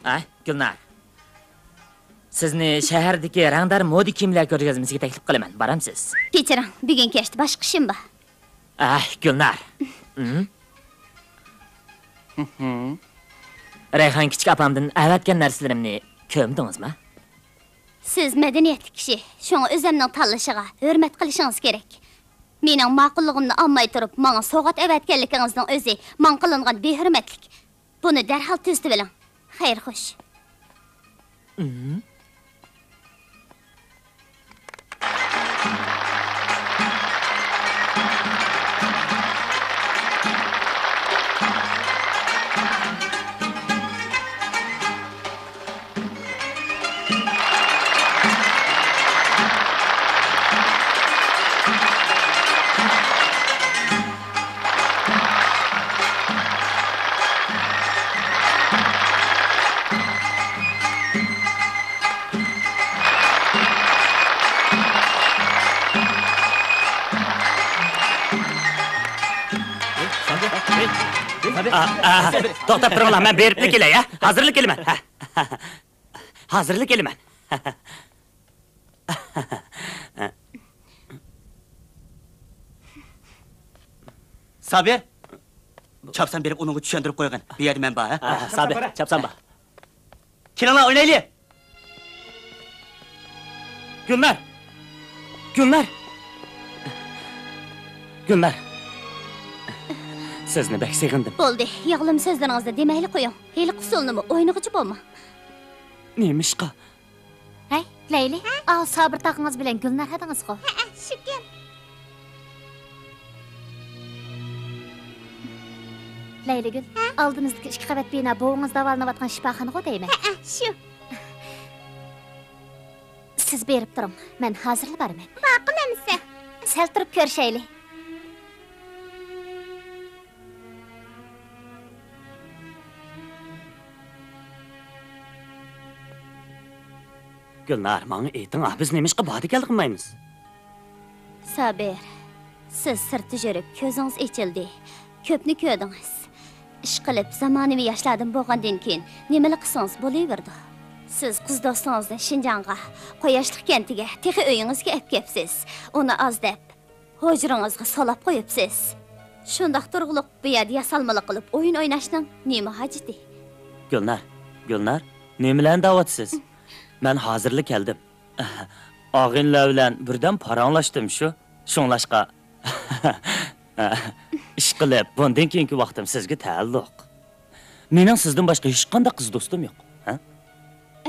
ئە، گۈلنار. سىزنى شەھەردىكى رەڭدار مودا كىيىملەر كۆرگەزمىسىگە تەكلىپ قىلىمەن. بارامسىز؟ كەچۈرۈڭ، بۈگۈن كەچتە باشقا ئىشىم بار. ئەھ، گۈلنار. ھىم؟ رەيھان كىچىك ئاپامدىن ئەۋەتكەن نەرسىلىرىمنى كۆرمىدىڭىزمۇ؟ سىز مەدەنىيەتلىك كىشى، شۇڭا ئۆزەمنىڭ تاللىشىغا ھۆرمەت قىلىشىڭىز كېرەك. مېنىڭ ماقۇللۇقۇمنى ئالماي تۇرۇپ، ماڭا سوۋغات ئەۋەتكەنلىكىڭىزنىڭ ئۆزى ماڭا قىلىنغان بىھۆرمەتلىك. بۇنى دەرھال تۈزىتىۋېلىڭ. خەير خوش. ئا، ئا، توختاپ تۇرۇڭلار، مەن بېرىپلا كېلەي، ھە؟ ھازىرلا كېلىمەن. ھە. ھازىرلا كېلىمەن. سابىر، چاپسان بېرىپ ئۇنىڭغا چۈشەندۈرۈپ قويغىن. بۇ يەردە مەن بار، ھە؟ ئا، سابىر، چاپسان بار. كېلىڭلار، ئوينايلى. گۈلنار! گۈلنار! گۈلنار! سىزنى بەك سېغىندىم. بولدى، ياغلىما سۆزلىرىڭىزنى دېمەيلى قويۇڭ. ھېلىقى ئۇسۇلنىمۇ ئوينىغۇچە بولما. نېمىشقا؟ ھەي، لەيلى، ئاۋۇ سابىر تاغىڭىز بىلەن گۈلنار ھەدىڭىزغۇ؟ ھەئە، شۇكەن. لەيلىگۈل، ھە؟ ئالدىمىزدىكى ئىككى قەۋەت بىنا بوۋىڭىز داۋالىنىۋاتقان شىپاخانىغۇ دەيمەن؟ ھەئە، شۇ. سىز بېرىپ تۇرۇڭ، مەن ھازىرلا بارىمەن. ماقۇل ئەمىسە. سەل تۇرۇپ كۆرۈشەيلى. گۈلنار، ماڭا ئېيتىڭ، بىز نېمىشقا باردى كەلدى قىلمايمىز؟ سابىر، سىز سىرتتا يۈرۈپ كۆزىڭىز ئېچىلدى، كۆپنى كۆردىڭىز. ئىشقىلىپ، زامانىۋى ياشلاردىن بولغاندىن كېيىن نېمىلا قىلسىڭىز بولۇۋېرىدۇ. سىز قىز دوستىڭىزنى شىنجاڭغا، قۇياشلىق كەنتىگە، تېخى ئۆيىڭىزگە ئەپ كەپسىز. ئۇنى ئاز دەپ، ھۇجرىڭىزغا سولاپ قويۇپسىز. شۇنداق تۇرغۇلۇق بۇ يەردە ياسالمىلىق قىلىپ ئويۇن ئويناشنىڭ نېمە ھاجىتى؟ گۈلنار، گۈلنار، نېمىلەرنى دەۋاتىسىز؟ مەن ھازىرلا كەلدىم. ئاغىنىلەر بىلەن بىردەم پاراڭلاشتىم شۇ. شۇڭلاشقا، ئىشقىلىپ، بۇندىن كېيىنكى ۋاقتىم سىزگە تەئەللۇق. مېنىڭ سىزدىن باشقا ھېچقانداق قىز دوستۇم يوق. ھە؟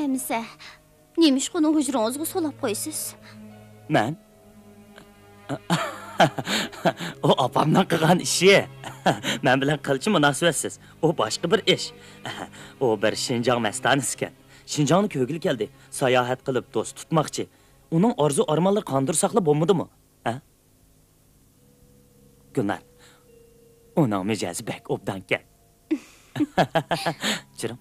ئەمىسە، نېمىشقا ئۇنى ھۇجرىڭىزغا سولاپ قويىسىز؟ مەن؟ ئۇ ئاپامنىڭ قىلغان ئىشى. مەن بىلەن قىلچە مۇناسىۋەتسىز. ئۇ باشقا بىر ئىش. ئۇ بىر شىنجاڭ مەستانىسىكەن. شىنجاڭنى كۆرگىلى كەلدى. ساياھەت قىلىپ دوست تۇتماقچى. ئۇنىڭ ئارزۇ-ئارمانلىرى قاندۇرساقلا بولمىدىمۇ؟ ھە؟ گۈلنار، ئۇنىڭ مىجەزى بەك ئوبدانكەن. چىرىڭ.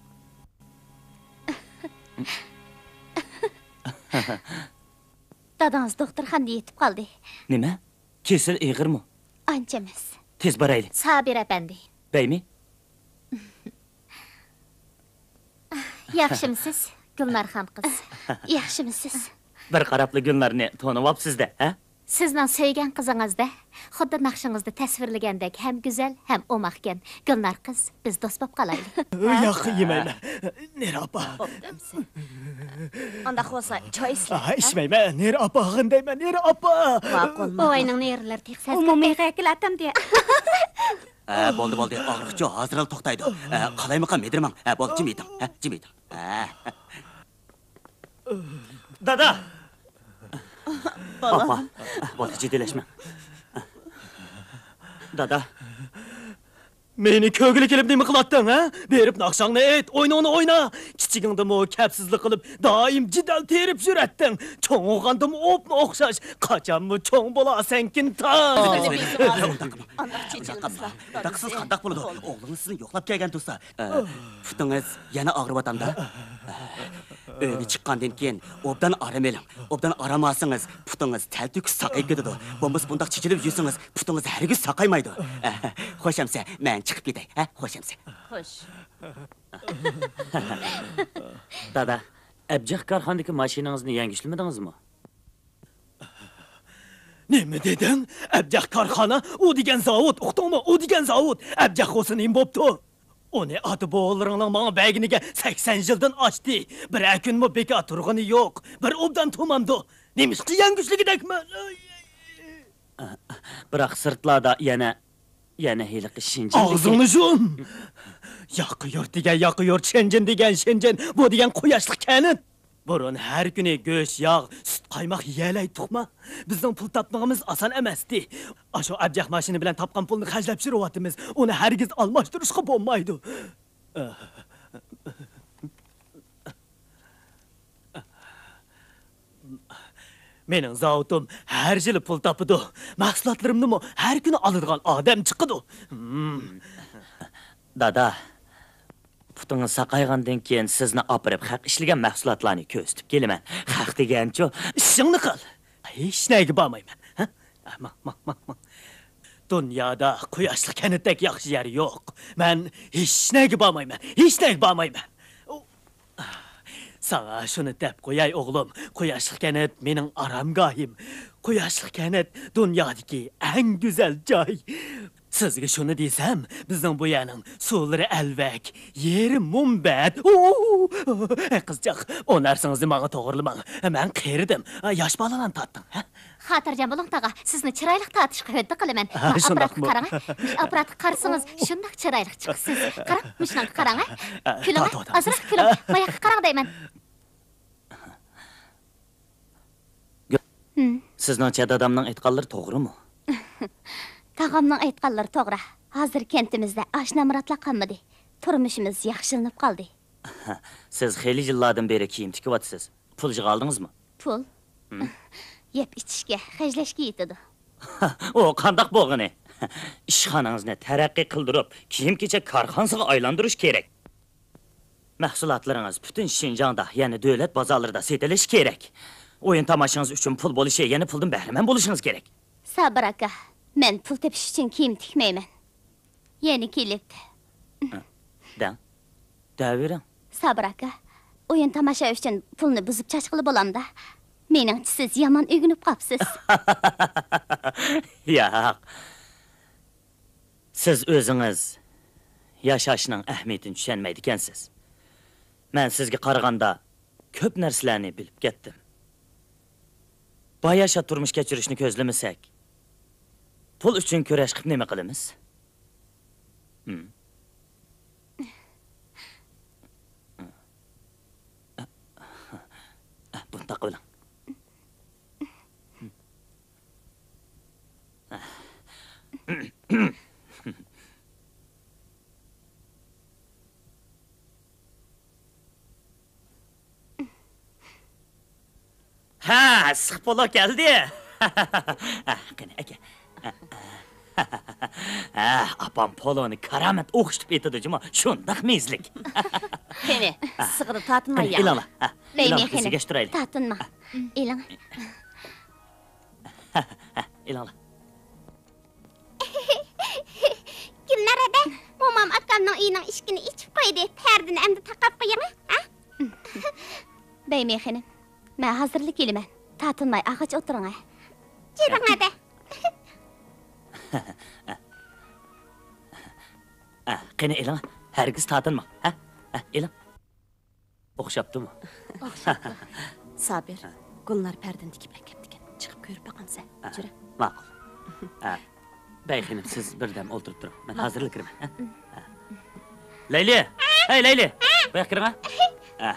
دادىڭىز دوختۇرخانىدا يېتىپ قالدى. نېمە؟ كېسىلى ئېغىرمۇ؟ ئانچە ئەمەس. تېز بارايلى. سابىر ئەپەندى. بەيمى؟ ياخشىمسىز، گۈلنارخان قىز؟ ياخشىمسىز؟ بىر قاراپلا گۈلنارنى تونۇۋاپسىز-دە، ھە؟ سىزنىڭ سۆيگەن قىزىڭىز-دە، خۇددى ناخشىڭىزدا تەسۋىرلىگەندەك ھەم گۈزەل، ھەم ئوماقكەن. گۈلنار قىز، بىز دوست بولۇپ قالايلى. ياق، يېمەيمەن. نېرى ئاپا. بوپتۇ ئەمىسە. ئانداق بولسا، چاي ئىچىلى. ئا، ئىچمەيمەن. نېرى ئاپا، غىندايمەن. نېرى ئاپا. ماقۇلمۇ؟ بوۋاينىڭ نېرىلىرى تېخى سەزگۈدەك. ئومۇمىي غەكىلاتامدى. ھە، بولدى، بولدى. ئاغرىقچۇ ھازىرلا توختايدۇ. ھە، قالايمىقان مىدىرماڭ. ھە، بولدى، جىم ئېتىڭ. ھە، جىم ئېتىڭ. ھە. دادا! بالام. ئاپا، بولدى، جىددىيلەشمەڭ. دادا. مېنى كۆرگىلى كېلىپ نېمە قىلاتتىڭ، ھە؟ بېرىپ ناخشاڭنى ئېيت، ئوينۇڭنى ئوينا. كىچىكىڭدىمۇ كەپسىزلىك قىلىپ، دائىم جېدەل تېرىپ يۈرەتتىڭ. چوڭ بولغاندىمۇ ئوپمۇ ئوخشاش. قاچانمۇ چوڭ بولارسەندىكىن تاڭ. ئانداق چېچىلمىسىلا. ئۇنداق قىلسىڭىز قانداق بولىدۇ؟ ئوغلىڭىز سىزنى يوقلاپ كەلگەن تۇرسا. ئە، پۇتىڭىز يەنە ئاغرىۋاتامدا؟ ئە، ئۆيگە چىققاندىن كېيىن ئوبدان ئارام ئېلىڭ. ئوبدان ئارام ئالسىڭىز، پۇتىڭىز تەلتۆكۈس ساقىيىپ كېتىدۇ. بولمىسا بۇنداق چېچىلىپ يۈرسىڭىز، پۇتىڭىز ھەرگىز ساقايمايدۇ. ئە، خوش ئەمىسە، مەن چىقىپ كېتەي. ھە، خوش ئەمىسە. خوش. دادا، ئەبجەخ كارخانىدىكى ماشىنىڭىزنى يەڭگۈشلىمىدىڭىزمۇ؟ نېمە دېدىڭ؟ ئەبجەخ كارخانا؟ ئۇ دېگەن زاۋۇت، ئۇقتۇڭمۇ؟ ئۇ دېگەن زاۋۇت. ئەبجەخ بولسا نېمە بوپتۇ؟ ئۇنى ئاتا-بوۋىلىرىڭنىڭ ماڭا بەرگىنىگە سەكسەن يىلدىن ئاشتى. بىرەر كۈنمۇ بىكار تۇرغىنى يوق. بىر ئوبدان تۇرمامدۇ؟ نېمىشقا يەڭگۈشلۈكىدەكمەن؟ بىراق سىرتلاردا يەنە، يەنە ھېلىقى شېنجېن. ئاغزىڭنى يۇم! ياقا يۇرت دېگەن ياقا يۇرت، شېنجېن دېگەن شېنجېن، بۇ دېگەن قۇياشلىق كەنت. بۇرۇن ھەر كۈنى گۆش، ياغ، سۈت، قايماق يېيەلەيتتۇقما؟ بىزنىڭ پۇل تاپمىغىمىز ئاسان ئەمەستى. ئاشۇ ئەبجەخ ماشىنا بىلەن تاپقان پۇلنى خەجلەپ يۈرۈۋاتىمىز. ئۇنى ھەرگىز ئالماشتۇرۇشقا بولمايدۇ. مېنىڭ زاۋۇتۇم ھەر يىلى پۇل تاپىدۇ. مەھسۇلاتلىرىمنىمۇ ھەر كۈنى ئالىدىغان ئادەم چىقىدۇ. دادا، پۇتىڭىز ساقايغاندىن كېيىن سىزنى ئاپىرىپ خەق ئىشلىگەن مەھسۇلاتلارنى كۆرسىتىپ كېلىمەن. خەق دېگەنچۇ؟ ئىشىڭنى قىل. ھېچ نەگە بارمايمەن. ھە؟ ماڭ، ماڭ، ماڭ، ماڭ. دۇنيادا قۇياشلىق كەنتتەك ياخشى يەر يوق. مەن ھېچنەگە بارمايمەن، ھېچنەگە بارمايمەن. ساڭا شۇنى دەپ قوياي، ئوغلۇم، قۇياشلىق كەنت مېنىڭ ئارامگاھىم. قۇياشلىق كەنت دۇنيادىكى ئەڭ گۈزەل جاي. سىزگە شۇنى دېسەم، بىزنىڭ بۇ يەرنىڭ سۇلىرى ئەلۋەك، يېرى مۇمبەت. ئۇ، قىزچاق، ئۇ نەرسىڭىزنى ماڭا توغرىلىماڭ. مەن قېرىدىم. ياش بالىلارنى تارتىڭ، ھە؟ خاتىرجەم بولۇڭ، تاغا. سىزنى چىرايلىق تارتىشقا ھۆددە قىلىمەن. ھە، مۇشۇ ئاپپاراتقا شۇنداقمۇ؟ قاراڭ، ھە. مۇشۇ ئاپپاراتقا قارىسىڭىز شۇنداق چىرايلىق چىقىسىز. قاراڭ، مۇشۇنىڭغا قاراڭ، ھە. ھە، كۈلۈڭ، ھە. تاغا، تاغا، تاغا. ئازراق كۈلۈڭ. ھە. ماياققا قاراڭ دەيمەن. گۈل، ھىم. سىزنىڭچە دادامنىڭ ئېيتقانلىرى توغرىمۇ؟ تاغامنىڭ ئېيتقانلىرى توغرا. ھازىر كەنتىمىزدە ئاش نامراتلار قالمىدى. تۇرمۇشىمىز ياخشىلىنىپ قالدى. سىز خېلى يىللاردىن بېرى كىيىم تىكىۋاتىسىز. پۇل يىغالدىڭىزمۇ؟ پۇل؟ ھىم. يەپ ئىچىشكە، خەجلەشكە يېتىدۇ. ئۇ قانداق بولغىنى؟ ئىشخانىڭىزنى تەرەققىي قىلدۇرۇپ، كىيىم-كېچەك كارخانىسىغا ئايلاندۇرۇش كېرەك. مەھسۇلاتلىرىڭىز پۈتۈن شىنجاڭدا، يەنى دۆلەت بازارلىرىدا سېتىلىشى كېرەك. ئويۇن تاماشىڭىز ئۈچۈن پۇل بولۇشى، يەنە پۇلدىن بەھرىمەن بولۇشىڭىز كېرەك. سابىر ئاكا، مەن پۇل تېپىش ئۈچۈن كىيىم تىكمەيمەن. يەنە كېلىپ. دەڭ. دەۋېرىڭ. سابىر ئاكا، ئويۇن تاماشا ئۈچۈن پۇلنى بۇزۇپ چاچقىلى بولامدا؟ مېنىڭچە سىز يامان ئۆگىنىپ قاپسىز. ياق. سىز ئۆزىڭىز ياشاشنىڭ ئەھمىيىتىنى چۈشەنمەيدىكەنسىز. مەن سىزگە قارىغاندا كۆپ نەرسىلەرنى بىلىپ كەتتىم. باياشات تۇرمۇش كەچۈرۈشنى كۆزلىمىسەك، پۇل ئۈچۈن كۈرەش قىلىپ نېمە قىلىمىز؟ ھىم. بۇنداق قىلىڭ. ھە، ئىسسىق پولۇ كەلدى. ھە، قېنى، ئەكە. ھە، ئاپام پولۇنى كارامەت ئوخشىتىپ ئېتىدۇ جۇمۇ، شۇنداق مېزىلىك. قېنى، ئىسسىقىدا تارتىنماي قېنى، يەڭ. ئېلىڭلار. ھە، بەيمى ئېلىڭ، قېنى، بىزگە ئەشتۇرايلى. تارتىنما. ئېلىڭ. ھە، ئېلىڭلار. گۈلنار ھەدە، مومام ئاكامنىڭ ئۆيىنىڭ ئىشىكىنى ئېچىپ قويدى. پەردىنى ئەمدى تاقاپ قويۇڭ، ھە؟ بەيمى خېنىم، مەن ھازىرلا كېلىمەن. تارتىنماي ئاغاچ ئولتۇرۇڭ، ھە؟ جىدىڭ ھەدە. ئە، قېنى ئېلىڭ، ھەرگىز تارتىنماڭ، ھە؟ ئە، ئېلىڭ. ئوخشاپتۇمۇ؟ ئوخشاپتۇ. سابىر، گۈلنار پەردىنى تىكىپ ئەكەپتىكەن. چىقىپ كۆرۈپ باقامسەن؟ ھە، جۈرە. ماقۇل. ھە. بەي خېنىم، سىز بىردەم ئولتۇرۇپ تۇرۇڭ. مەن ھازىرلا كىرىمەن. ھە؟ ھە. لەيلى! ھەي، لەيلى! بۇياققا كىرىڭە. ھە.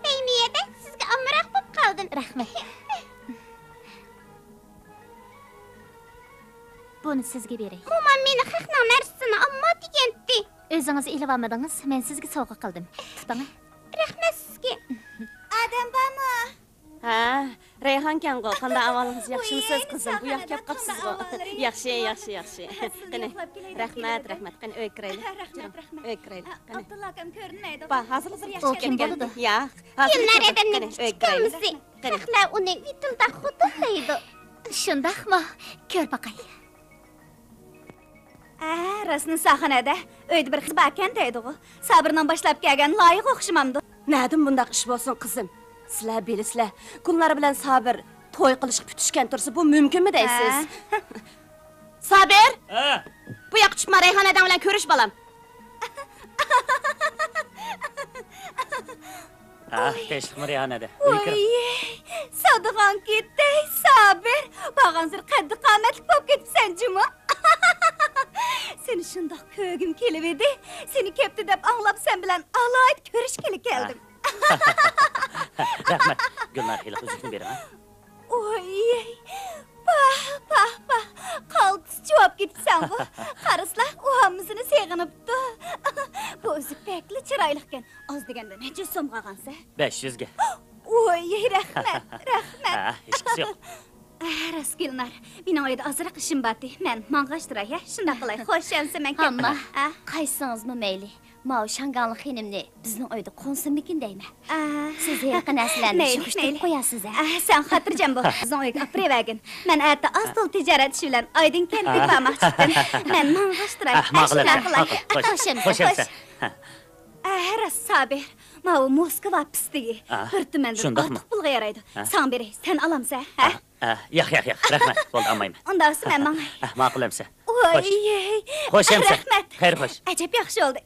بەيمى ھەدە، سىزگە ئامراق بولۇپ قالدىم. رەھمەت. بۇنى سىزگە بېرەي. مومام مېنى خەقنىڭ نەرسىسىنى ئالما دېگەنتى. ئۆزىڭىز ئېلىۋالمىدىڭىز، مەن سىزگە سوۋغا قىلدىم. تۇتۇڭ. رەھمەت سىزگە. ئادەم بارمۇ؟ ھە، رەيھانكەنغۇ، قانداق ئەھۋالىڭىز، ياخشىمۇسىز، قىزىم؟ بۇ ياققا كەپ قاپسىزغۇ. ياخشى، ياخشى، ياخشى. قېنى، رەھمەت، رەھمەت. قېنى، ئۆيگە كىرەيلى. رەھمەت، رەھمەت. ئۆيگە كىرەيلى. قېنى. ئابدۇللا ئاكام كۆرۈنمەيدۇ. با، ھازىرلا بىر ئۇ كىم بولىدۇ؟ ياق. گۈلنار ھەدەمنىڭ كىچىك ئۇكىسى. خەقلەر ئۇنى ۋىتىلدا خوتۇن دەيدۇ. شۇنداقمۇ؟ كۆر باقاي. ئە، راستىنى ساخان ھەدە، ئۆيدە بىر قىز باركەن دەيدىغۇ. سابىرنىڭ باشلاپ كەلگەن لايىقى ئوخشىمامدۇ؟ نەدىن بۇنداق ئىش بولسۇن، قىزىم؟ سىلەر بىلىسىلەر، گۈلنار بىلەن سابىر توي قىلىشقا پۈتۈشكەن تۇرسا، بۇ مۇمكىنمۇ دەيسىز؟ ھە. سابىر! ھە. بۇ ياققا چۈشۈپ، رەيھان ھەدەڭ بىلەن كۆرۈش، بالام. ھە، تىنچلىقمۇ رەيھان ھەدە؟ ئۆيگە كىرىڭ. ۋاي، سادىغان كېتەي، سابىر. بارغانسېرى قەددى قامەتلىك بولۇپ كېتىپسەن جۇمۇ. سېنى شۇنداق كۆرگۈم كېلىۋىدى. سېنى كەپتۇ دەپ ئاڭلاپ، سەن بىلەن ئالاھىدە كۆرۈشكىلى كەلدىم. رەھمەت. گۈلنار، ھېلىقى ئۈزۈكنى بېرىڭ، ھە؟ ئوي، پاھ، پاھ، پاھ، قالتىس جۇۋاپ كېتىپسەنغۇ. قارىسىلا، ئۇ ھاممىسىنى سېغىنىپتۇ. بۇ ئۈزۈك بەكلا چىرايلىقكەن. ئاز دېگەندە نەچچە يۈز سومغا ئالغانسەن؟ بەش يۈزگە. ئوي، رەھمەت، رەھمەت. ھە، ھېچقىسى يوق. ئە، راست، گۈلنار، مېنىڭ ئۆيدە ئازراق ئىشىم بارتى. مەن ماڭغاچ تۇراي، ھە؟ شۇنداق قىلاي. خوش، ئەمسە مەن كەتتىم. ئەمما ھە؟ قايسىڭىزمۇ مەيلى. ماۋۇ شاڭگاڭلىق خېنىمنى بىزنىڭ ئۆيدە قونسۇنمىكىن دەيمەن. ئە، سىز ھېلىقى نەرسىلەرنى مەيلى، يىغىشتۇرۇپ مەيلى. قويارسىز، ھە؟ ئە، سەن خاتىرجەم بول. بىزنىڭ ئۆيگە ئاپىرىۋەرگىن. مەن ئەتە ئاز-تولا تىجارەت ئىشى بىلەن ئايدىڭ كەنتىگە بارماقچىقتىن. مەن ماڭغاچتۇراي. ماقۇل، ئاشۇنداق قىلاي. ماقۇل. خوش، خوش، خوش، خوش. ئەمىسە. ھە. ئە، راست، سابىر. ماۋۇ موسكۋا پىستىكى. ئا، بىر تۈمەندىن شۇنداقمۇ؟ ئارتۇق پۇلغا يارايدۇ. ھە. ساڭا بېرەي، سەن ئالامسەن، ھە؟ ئا، ياق، ياق، ياق، رەھمەت، بولدى، ئالمايمەن. ئۇنداق بولسا مەن ماڭاي. ئا، ماقۇل ئەمىسە. ۋاي، خوش. خوش ئەمىسە. رەھمەت. خەير خوش. ئەجەب ياخشى بولدى.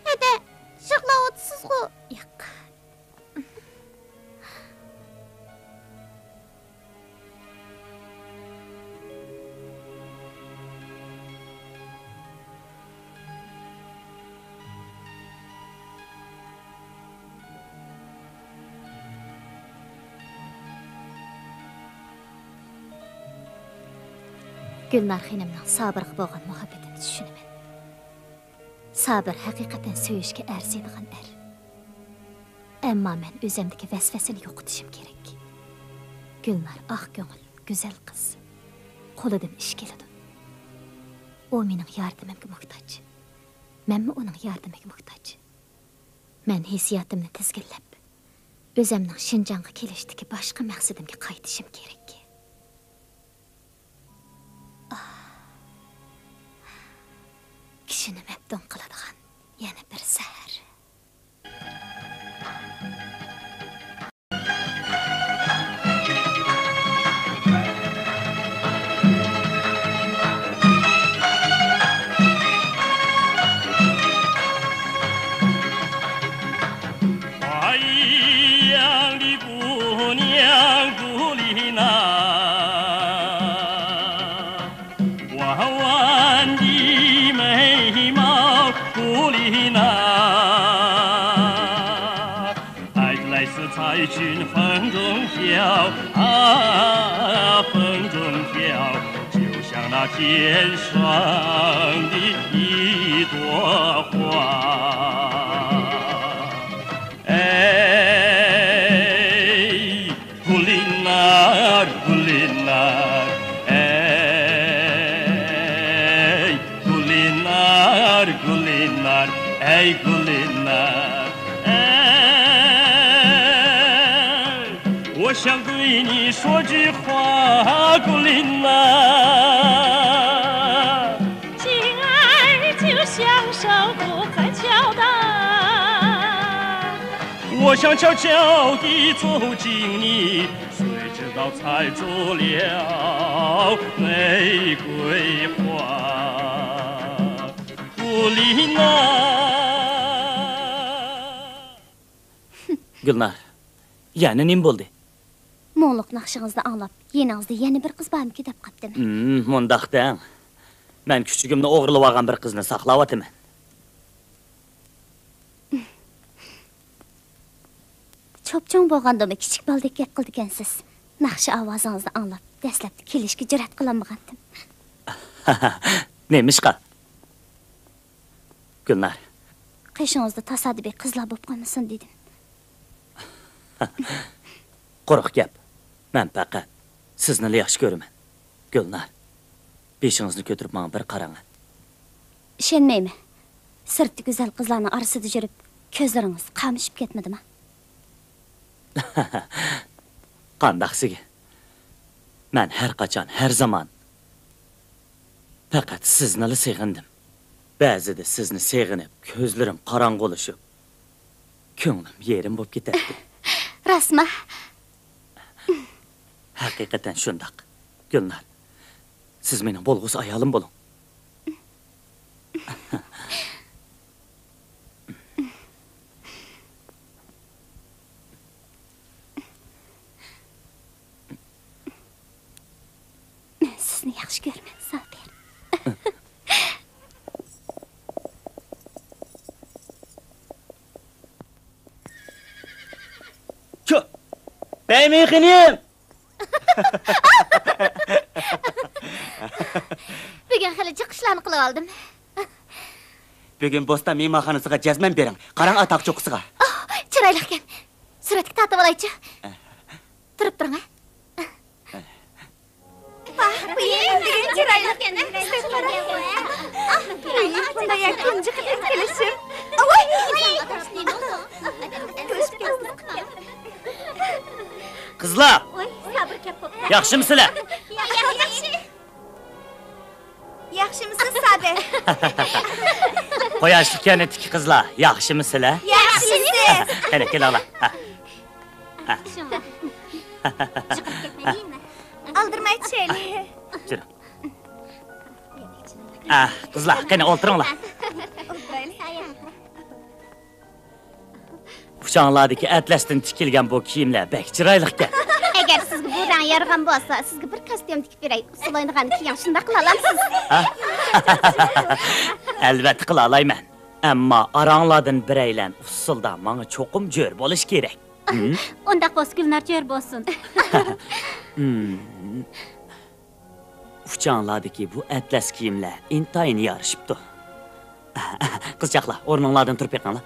ھەدە، يىغلاۋاتىسىزغۇ؟ ياق. گۈلنار خېنىمنىڭ سابىرغا بولغان مۇھەببىتىنى چۈشىنىمەن. سابىر ھەقىقەتەن سۆيۈشكە ئەرزىيدىغان ئەر. ئەمما مەن ئۆزۈمدىكى ۋەسۋەسىنى يوقىتىشىم كېرەك. گۈلنار ئاق كۆڭۈل، گۈزەل قىز. قولىدىن ئىش كېلىدۇ. ئۇ مېنىڭ ياردىمىمگە موھتاج. مەنمۇ ئۇنىڭ ياردىمىگە موھتاج. مەن ھېسسىياتىمنى تىزگىنلەپ، ئۆزۈمنىڭ شىنجاڭغا كېلىشتىكى باشقا مەقسىتىمگە قايتىشىم كېرەك. ئاھ، كىشىنى مەپتۇن قىلىدىغان يەنە بىر سەھەر. گۈلنار، يەنە نېمە بولدى؟ مۇڭلۇق ناخشىڭىزنى ئاڭلاپ، يېنىڭىزدا يەنە بىر قىز بارمىكىن دەپ قاپتىمەن. ھىم، مۇنداق دەڭ. مەن كۈچۈكۈمنى ئوغرىلىۋالغان بىر قىزنى ساقلاۋاتىمەن. چوپچوڭ بولغاندىمۇ كىچىك بالىدەك گەپ قىلىدىكەنسىز. ناخشا ئاۋازىڭىزنى ئاڭلاپ، دەسلەپتە كېلىشكە جۈرئەت قىلالمىغانتىم. نېمىشقا؟ گۈلنار. قېشىڭىزدا تاسادىپىي قىزلار بولۇپ قالمىسۇن دېدىم. قۇرۇق گەپ. مەن پەقەت سىزنىلا ياخشى كۆرىمەن. گۈلنار، بېشىڭىزنى كۆتۈرۈپ ماڭا بىر قاراڭ. ئىشەنمەيمەن. سىرتتا گۈزەل قىزلارنىڭ ئارىسىدا يۈرۈپ، كۆزلىرىڭىز قامىشىپ كەتمىدىما؟ قانداق سىگە؟ مەن ھەر قاچان، ھەر زامان پەقەت سىزنىلا سېغىندىم. بەزىدە سىزنى سېغىنىپ، كۆزلىرىم قاراڭغۇلىشىپ، كۆڭلۈم يېرىم بولۇپ كېتەتتى. راستمۇ؟ ھەقىقەتەن شۇنداق، گۈلنار. سىز مېنىڭ بولغۇسى ئايالىم بولۇڭ. مەن سىزنى ياخشى كۆرىمەن، سابىر. چۇ! بەيمەي خېنىم! بۈگۈن خېلى جىق ئىشلارنى قىلىۋالدىم. بۈگۈن بوستان مېھمانخانىسىغا جەزمەن بېرىڭ. قاراڭ ئاتاق چوققىسىغا. ئاھ، چىرايلىقكەن. سۈرەتكە تارتىۋالايچۇ. تۇرۇپ تۇرۇڭ، ھە. ۋاھ، بۇ يەنە چىرايلىق. سەن قارا. ئاھ، بۇ يەنە تۇنجى قېتىم كېلىشىم. ئاۋاي! قىزلار! ياخشىمۇسىلەر؟ ياخشى. ياخشىمۇسىز، سادە؟ قۇياشلىق كەنتتىكى قىزلار، ياخشىمۇسىلەر؟ ياخشىمىز. قېنى، كېلىڭلار. ھە. ھە. ئالدىرىماي چۈشەيلى. جۈرۈڭ. ئە، قىزلار، قېنى، ئولتۇرۇڭلار. ئولتۇرايلى. ئۇچاڭلاردىكى ئەتلەستىن تىكىلگەن بۇ كىيىملەر بەك چىرايلىقكەن. ئەگەر سىزگە بۇ رەڭ يارىغان بولسا، سىزگە بىر كاستيۇم تىكىپ بېرەي. ئۇسسۇلايدىغان كىيىڭ شۇنداق قىلالامسىز؟ ھە؟ ئەلۋەتتە قىلالايمەن. ئەمما ئاراڭلاردىن بىرەيلەن ئۇسسۇلدا ماڭا چوقۇم جۆر بولۇشى كېرەك. ھىم؟ ئۇنداق بولسا گۈلنار جۆر بولسۇن. ھىم. ئۇچاڭلاردىكى بۇ ئەتلەس كىيىملەر ئىنتايىن يارىشىپتۇ. قىزچاقلار، ئورنۇڭلاردىن تۇرۇپ بېقىڭلار.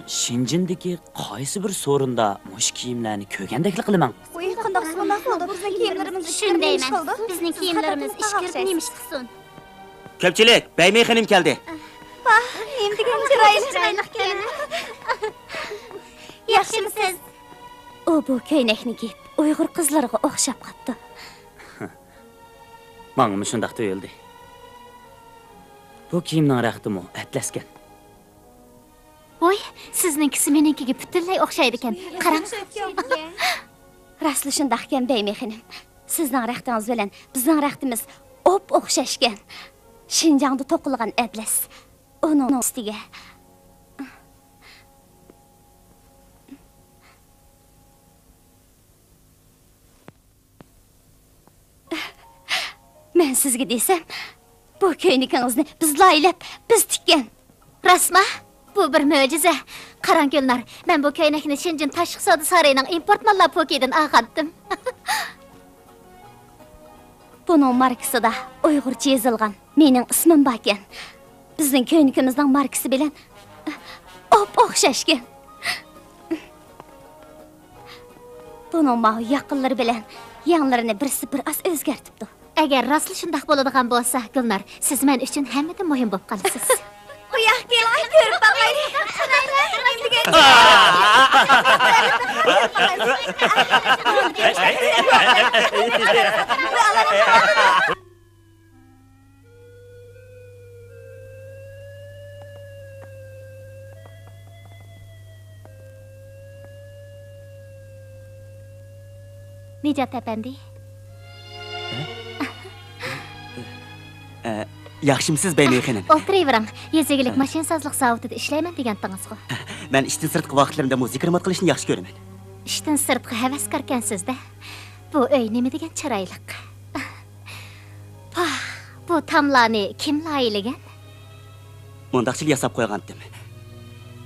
شېنجېندىكى قايسى بىر سورۇندا مۇشۇ كىيىملەرنى كۆرگەندەكلا قىلىمەن. ۋۇي، قانداقسى بۇنداق بولدى؟ بىزنىڭ كىيىملىرىمىز ئىچكىرىپ نېمە ئىش قىلىدۇ؟ بىزنىڭ كىيىملىرىمىز ئىچكىرىپ نېمە ئىش قىلسۇن؟ كۆپچىلىك، بەيمەي خېنىم كەلدى. ۋاھ، نېمە دېگەن چىرايلىق. چىرايلىقكەن. ياخشىمۇسىز؟ ئۇ بۇ كۆينەكنى كىيىپ، ئۇيغۇر قىزلىرىغا ئوخشاپ قاپتۇ. ماڭىمۇ شۇنداق تۇيۇلدى. بۇ كىيىمنىڭ رەختىمۇ ئەتلەسكەن. ۋوي، سىزنىڭكىسى مېنىڭكىگە پۈتۈنلەي ئوخشايدىكەن. قاراڭ. راستلا شۇنداقكەن، بەيمى خېنىم. سىزنىڭ رەختىڭىز بىلەن بىزنىڭ رەختىمىز ئوپئوخشاشكەن. شىنجاڭدا توقۇلغان ئەتلەس. ئۇنىڭ ئۈستىگە. مەن سىزگە دېسەم، بۇ كۆينىكىڭىزنى بىز لايىھەلەپ، بىز تىككەن. راستما؟ بۇ بىر مۆجىزە. قاراڭ گۈلنار، مەن بۇ كۆينەكنى شېنجېن تاشلىق سودا سارىيىنىڭ ئىمپورت ماللار پوكىيىدىن ئالغانتىم. بۇنىڭ ماركىسىدا ئۇيغۇرچە يېزىلغان مېنىڭ ئىسمىم باركەن. بىزنىڭ كۆينىكىمىزنىڭ ماركىسى بىلەن ئوپئوخشاشكەن. بۇنىڭ ماۋۇ ياقىنلىرى بىلەن يەڭلىرىنى بىرسى بىر ئاز ئۆزگەرتىپتۇ. ئەگەر راستلا شۇنداق بولىدىغان بولسا، گۈلنار، سىز مەن ئۈچۈن ھەممىدىن مۇھىم بولۇپ قالىسىز. ئۇ ياققا كېلىڭ، كۆرۈپ باقايلى. قارايلى، نېمە دېگەن. نىجات ئەپەندى. ئە، ياخشىمسىز، بەيمەي خېنىم؟ ئولتۇرۇۋېرىڭ. يېزا ئىگىلىك ماشىنىسازلىق زاۋۇتىدا ئىشلەيمەن دېگەنتىڭىزغۇ؟ مەن ئىشتىن سىرتقى ۋاقىتلىرىمدا مۇزىكا رېمونت قىلىشنى ياخشى كۆرىمەن. ئىشتىن سىرتقا ھەۋەسكاركەنسىز-دە. بۇ ئۆي نېمە دېگەن چىرايلىق. پاھ، بۇ تاملارنى كىم لايىھىلىگەن؟ مۇنداقچىلا ياساپ قويغانتىم.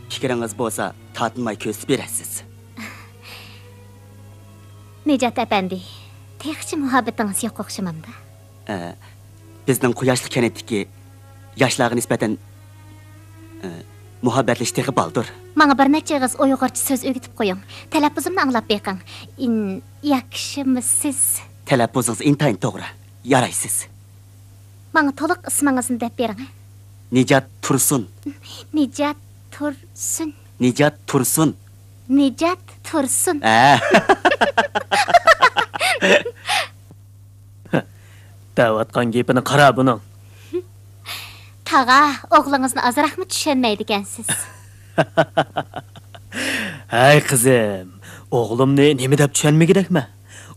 پىكرىڭىز بولسا، تارتىنماي كۆرسىتىپ بېرەرسىز. نىجات ئەپەندى، تېخىچە مۇھەببىتىڭىز يوق ئوخشىمامدا؟ ئە، بىزنىڭ قۇياشلىق كەنتتىكى ياشلارغا نىسبەتەن، ئە، مۇھەببەتلىشىش تېخى بالدۇر. ماڭا بىر نەچچە ئېغىز ئۇيغۇرچە سۆز ئۆگىتىپ قويۇڭ. تەلەپپۇزۇمنى ئاڭلاپ بېقىڭ. ئىن-، ياكشىمۇسىز؟ تەلەپپۇزىڭىز ئىنتايىن توغرا. يارايسىز. ماڭا تولۇق ئىسمىڭىزنى دەپ بېرىڭ. نىجات تۇرسۇن. نىجات تۇرسۇن. نىجات تۇرسۇن. نىجات تۇرسۇن. ھە. دەۋاتقان گېپىنى قارا بۇنىڭ. تاغا، ئوغلىڭىزنى ئازراقمۇ چۈشەنمەيدىكەنسىز. ھەي قىزىم، ئوغلۇمنى نېمە دەپ چۈشەنمىگۈدەكمەن؟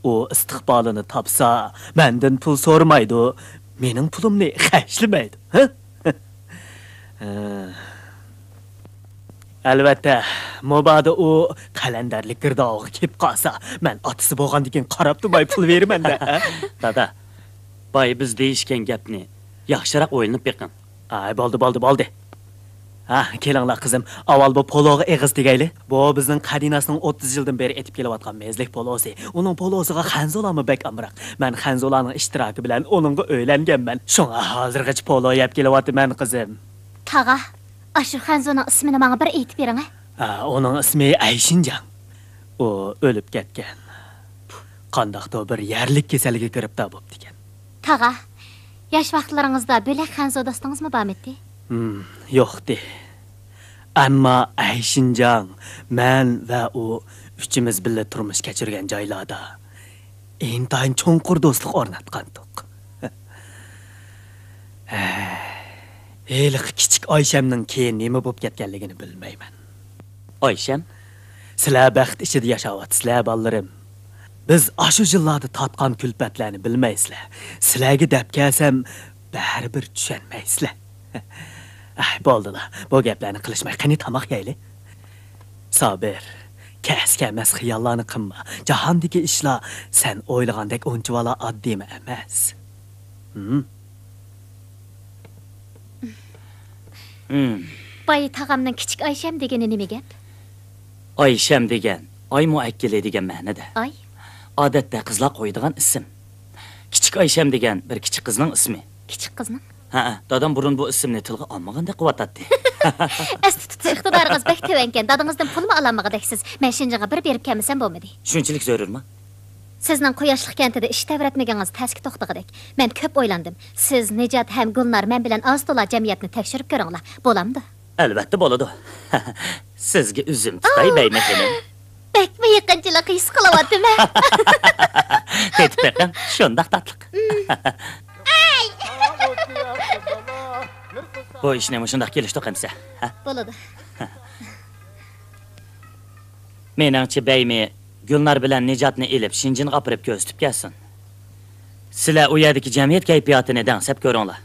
ئۇ ئىستىقبالىنى تاپسا، مەندىن پۇل سورىمايدۇ، مېنىڭ پۇلۇمنى خەجلىمەيدۇ. ھە؟ ئەلۋەتتە، مۇبادا ئۇ قەلەندەرلىك گىردابىغا كىرىپ قالسا، مەن ئاتىسى بولغاندىكىن قاراپ تۇرماي پۇل بېرىمەن-دە، ھە؟ دادا، بايا بىز دېيىشكەن گەپنى ياخشىراق ئويلىنىپ بېقىڭ. ئاي، بولدى، بولدى، بولدى. ھە، كېلىڭلار قىزىم، ئاۋۋال بۇ پولوغا ئېغىز تېگەيلى. بۇ بىزنىڭ قەدىناسنىڭ ئوتتۇز يىلدىن بېرى ئېتىپ كېلىۋاتقان مەزلىك پولوسى. ئۇنىڭ پولوسىغا خەنزۇلارمۇ بەك ئامراق. مەن خەنزۇلارنىڭ ئىشتىراكى بىلەن ئۇنىڭغا ئۆيلەنگەنمەن. شۇڭا ھازىرغىچە پولو يەپ كېلىۋاتىمەن، قىزىم. تاغا، ئاشۇ خەنزۇنىڭ ئىسمىنى ماڭا بىر ئېيتىپ بېرىڭە. ھە، ئۇنىڭ ئىسمى ئەيشىنجاڭ. ئۇ ئۆلۈپ كەتكەن. قانداقتۇر بىر يەرلىك كېسەلگە گىرىپتار بوپتىكەن. تاغا، ياش ۋاقىتلىرىڭىزدا بۆلەك خەنزۇ دوستىڭىزمۇ بارمىدى؟ ھىم، يوقتى. ئەمما ئەي شىنجاڭ، مەن ۋە ئۇ ئۈچىمىز بىللە تۇرمۇش كەچۈرگەن جايلاردا ئىنتايىن چوڭقۇر دوستلۇق ئورناتقانتۇق. ھېلىقى كىچىك ئايشەمنىڭ كېيىن نېمە بوپ كەتكەنلىكىنى بىلمەيمەن. ئايشەم؟ سىلەر بەخت ئىچىدە ياشاۋاتىسىلەر، بالىلىرىم. بىز ئاشۇ يىللاردا تارتقان كۈلپەتلەرنى بىلمەيسىلەر. سىلەرگە دەپ كەلسەم، بەرىبىر چۈشەنمەيسىلەر. ئەي، بولدىلا، بۇ گەپلەرنى قىلىشماي، قېنى تاماق يەيلى. سابىر، كەس-كەمەس خىياللارنى قىلما. جاھاندىكى ئىشلار سەن ئويلىغاندەك ئۇنچىۋالا ئاددىيمۇ ئەمەس. ھىم؟ ھىم. بايا تاغامنىڭ كىچىك ئايشەم دېگىنى نېمە گەپ؟ ئايشەم دېگەن ئاي مۇئەككىلى دېگەن مەنىدە. ئاي؟ ئادەتتە قىزلار قويىدىغان ئىسىم. كىچىك ئايشەم دېگەن بىر كىچىك قىزنىڭ ئىسمى. كىچىك قىزنىڭ؟ ھەئە، دادام بۇرۇن بۇ ئىسىمنى تىلغا ئالمىغاندەك قىلىۋاتاتتى. ئەستە تۇتۇش ئىقتىدارىڭىز بەك تۆۋەنكەن، دادىڭىزدىن پۇلمۇ ئالالمىغۇدەكسىز. مەن شېنجېنغا بىر بېرىپ كەلمىسەم بولمىدى. شۇنچىلىك زۆرۈرمۇ؟ سىزنىڭ قۇياشلىق كەنتىدە ئىش تەۋرەتمىگىڭىز تەسكە توختىغۇدەك. مەن كۆپ ئويلاندىم. سىز، نىجات ھەم گۈلنار مەن بىلەن ئاز-تولا جەمئىيەتنى تەكشۈرۈپ كۆرۈڭلار. بولامدۇ؟ ئەلۋەتتە بولىدۇ. سىزگە ئۈزۈم تۇتاي، بەيمە خېنىم. بەكمۇ يېقىنچىلىق ھېس قىلىۋاتىمەن. تېتىپ بېقىڭ، شۇنداق تاتلىق. بۇ ئىشنى مۇشۇنداق كېلىشتۇق ئەمسە، ھە؟ بولىدۇ. مېنىڭچە، بەيمى گۈلنار بىلەن نىجاتنى ئېلىپ، شېنجېنغا ئاپىرىپ كۆرسىتىپ كەلسۇن. سىلەر ئۇ يەردىكى جەمئىيەت كەيپىياتىنى دەڭسەپ كۆرۈڭلار.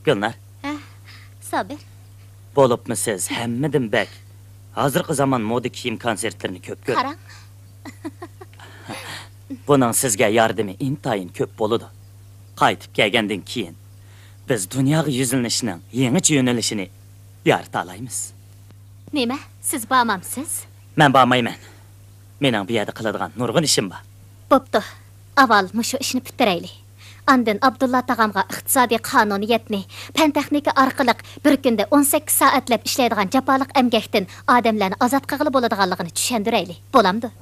گۈلنار. ھە، سابىر. بولۇپمۇ سىز ھەممىدىن بەك ھازىرقى زامان مودا كىيىم كونسېرتلىرىنى كۆپ كۆرۈڭ. قاراڭ. بۇنىڭ سىزگە ياردىمى ئىنتايىن كۆپ بولىدۇ. قايتىپ كەلگەندىن كېيىن، بىز دۇنياغا يۈزلىنىشنىڭ يېڭىچە يۆنىلىشىنى يارىتالايمىز. نېمە؟ سىز بارمامسىز؟ مەن بارمايمەن. مېنىڭ بۇ يەردە قىلىدىغان نۇرغۇن ئىشىم بار. بوپتۇ. ئاۋۋال مۇشۇ ئىشنى پۈتتۈرەيلى. ئاندىن ئابدۇللا تاغامغا ئىقتىسادىي قانۇنىيەتنى، پەن-تېخنىكا ئارقىلىق بىر كۈندە ئون سەككىز سائەتلەپ ئىشلەيدىغان جاپالىق ئەمگەكتىن ئادەملەرنى ئازاد قىلغىلى بولىدىغانلىقىنى چۈشەندۈرەيلى. بولامدۇ؟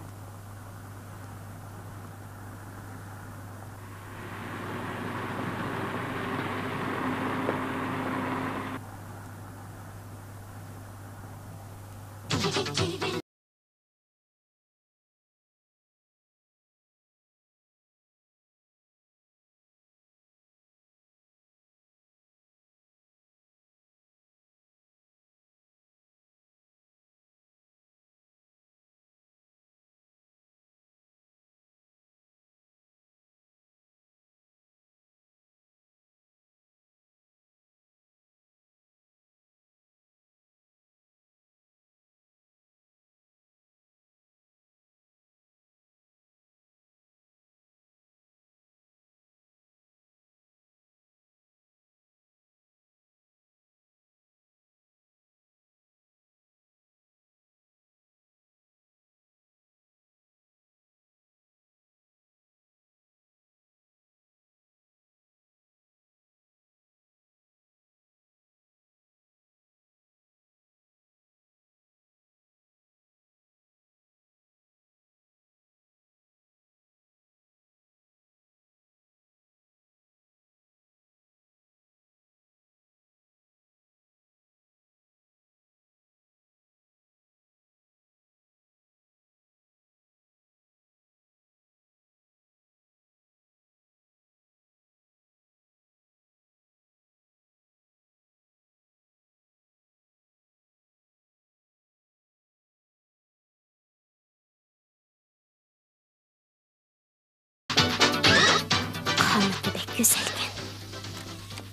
قامىتى بەك گۈزەلكەن.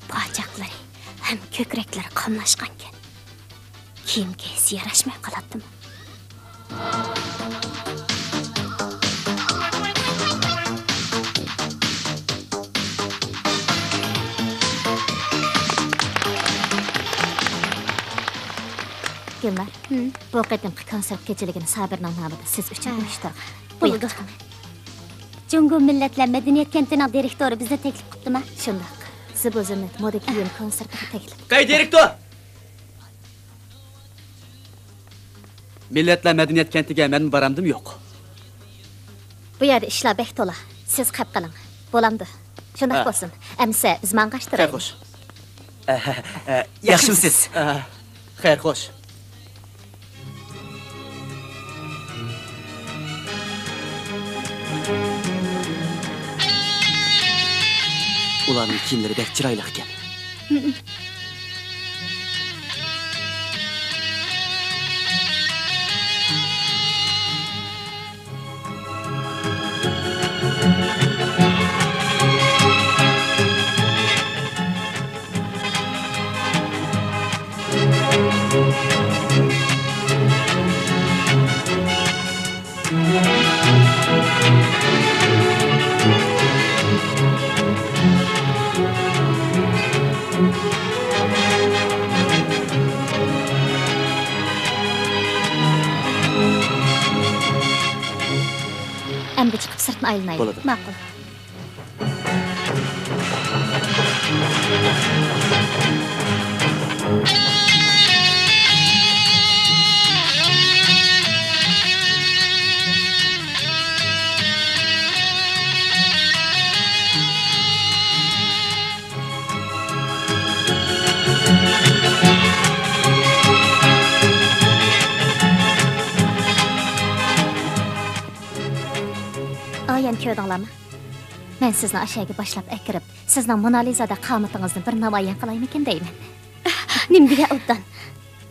پاچاقلىرى ھەم كۆكرەكلىرى قاملاشقانكەن. كىيىم كىيسە ياراشماي قالاتتىمۇ؟ گۈلنار، ھىم. بۇ قېتىمقى كونسېرت كېچىلىكىنى سابىرنىڭ نامىدا سىز ئۈچۈن ھە. ئۇيۇشتۇرغان. بولىدۇ. بۇياققا چىقىڭ. جۇڭگو مىللەتلەر مەدەنىيەت كەنتىنىڭ دىرېكتورى بىزنى تەكلىپ قىپتىما؟ شۇنداق. زىبۇ زىننەت مودا كىيىم كونسېرتىغا تەكلىپ. قەي، دىرېكتور! مىللەتلەر مەدەنىيەت كەنتىگە مەنمۇ بارامدىم يوق. بۇ يەردە ئىشلار بەك تولا. سىز خەپ قىلىڭ. بولامدۇ؟ شۇنداق ھە. بولسۇن. ئەمىسە بىز ماڭغاچتۇرايلى. خەير خوش. ئە، ئە، ياخشىمسىز؟ ئە، خەير خوش. ئۇلارنىڭ كىيىملىرى بەك چىرايلىق ئىكەن. ئەمدى چىقىپ سىرتنى ئايلىنايلى. بولىدۇ. ماقۇل. ئايان كۆردۈڭلارمۇ؟ مەن سىزنى ئاشەگە باشلاپ ئەكىرىپ، سىزنىڭ مونالىزادەك قامىتىڭىزنى بىر نامايان قىلايمىكىن دەيمەن. نېمە دېگەن ئوبدان؟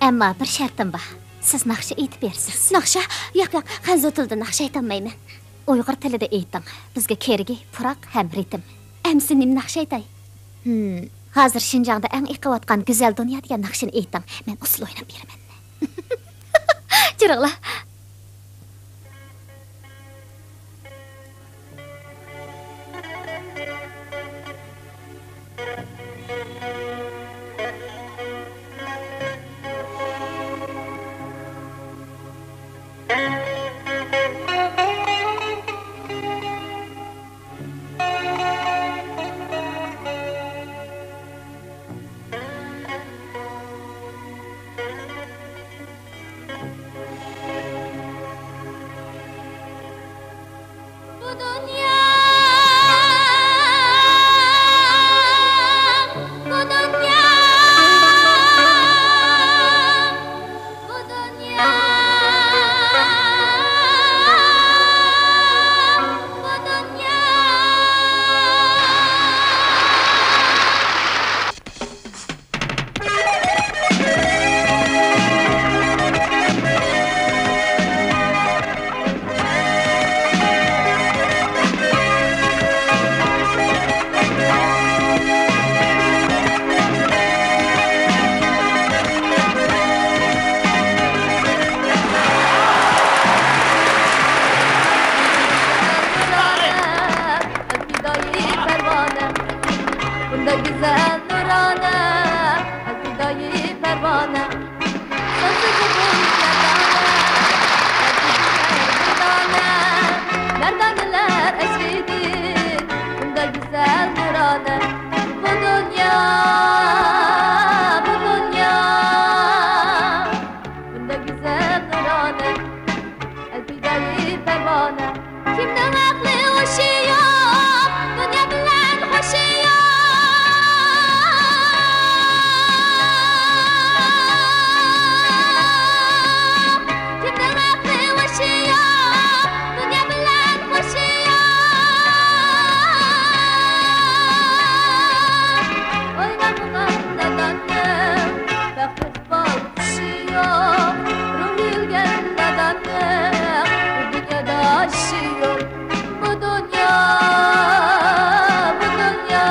ئەمما بىر شەرتىم بار. سىز ناخشا ئېيتىپ بېرىسىز. ناخشا؟ ياق، ياق، خەنزۇ تىلىدا ناخشا ئېيتالمايمەن. ئۇيغۇر تىلىدا ئېيتىڭ. بىزگە كېرىكى پۇراق ھەم رىتىم. ئەمسە نېمە ناخشا ئېيتاي؟ ھىم، ھازىر شىنجاڭدا ئەڭ ئېقىۋاتقان گۈزەل دۇنيا دېگەن ناخشىنى ئېيتىڭ. مەن ئۇسسۇل ئويناپ بېرىمەن. چىرىغلا. بۇ دۇنيا، بۇ دۇنيا، بۇ دۇنيا، بۇ دۇنيا. پىدائىي پەرۋانە، بۇنداق گۈزەل نۇرانە، پىدائىي پەرۋانە. سەنسىز بۇ مەردانە، مەردانە، مەردانىلەر ئەسلىدىن، بۇنداق گۈزەل نۇرانە. بۇ دۇنيا، بۇ دۇنيا، بۇنداق گۈزەل نۇرانە. ئەلپىدائىي پەرۋانە. كىمنىڭ ئەقلى ھوشى يوق، دۇنيا بىلەن خوشى يوق. كىمنىڭ ئەقلى ھوشى يوق، دۇنيا بىلەن خوشى يوق. ئويلانغان ناداننىڭ بەختلىك بالقىشى يوق، روھى ئۆلگەن ناداننىڭ بۇ دۇنيادا ئىشى يوق. بۇ دۇنيا، بۇ دۇنيا،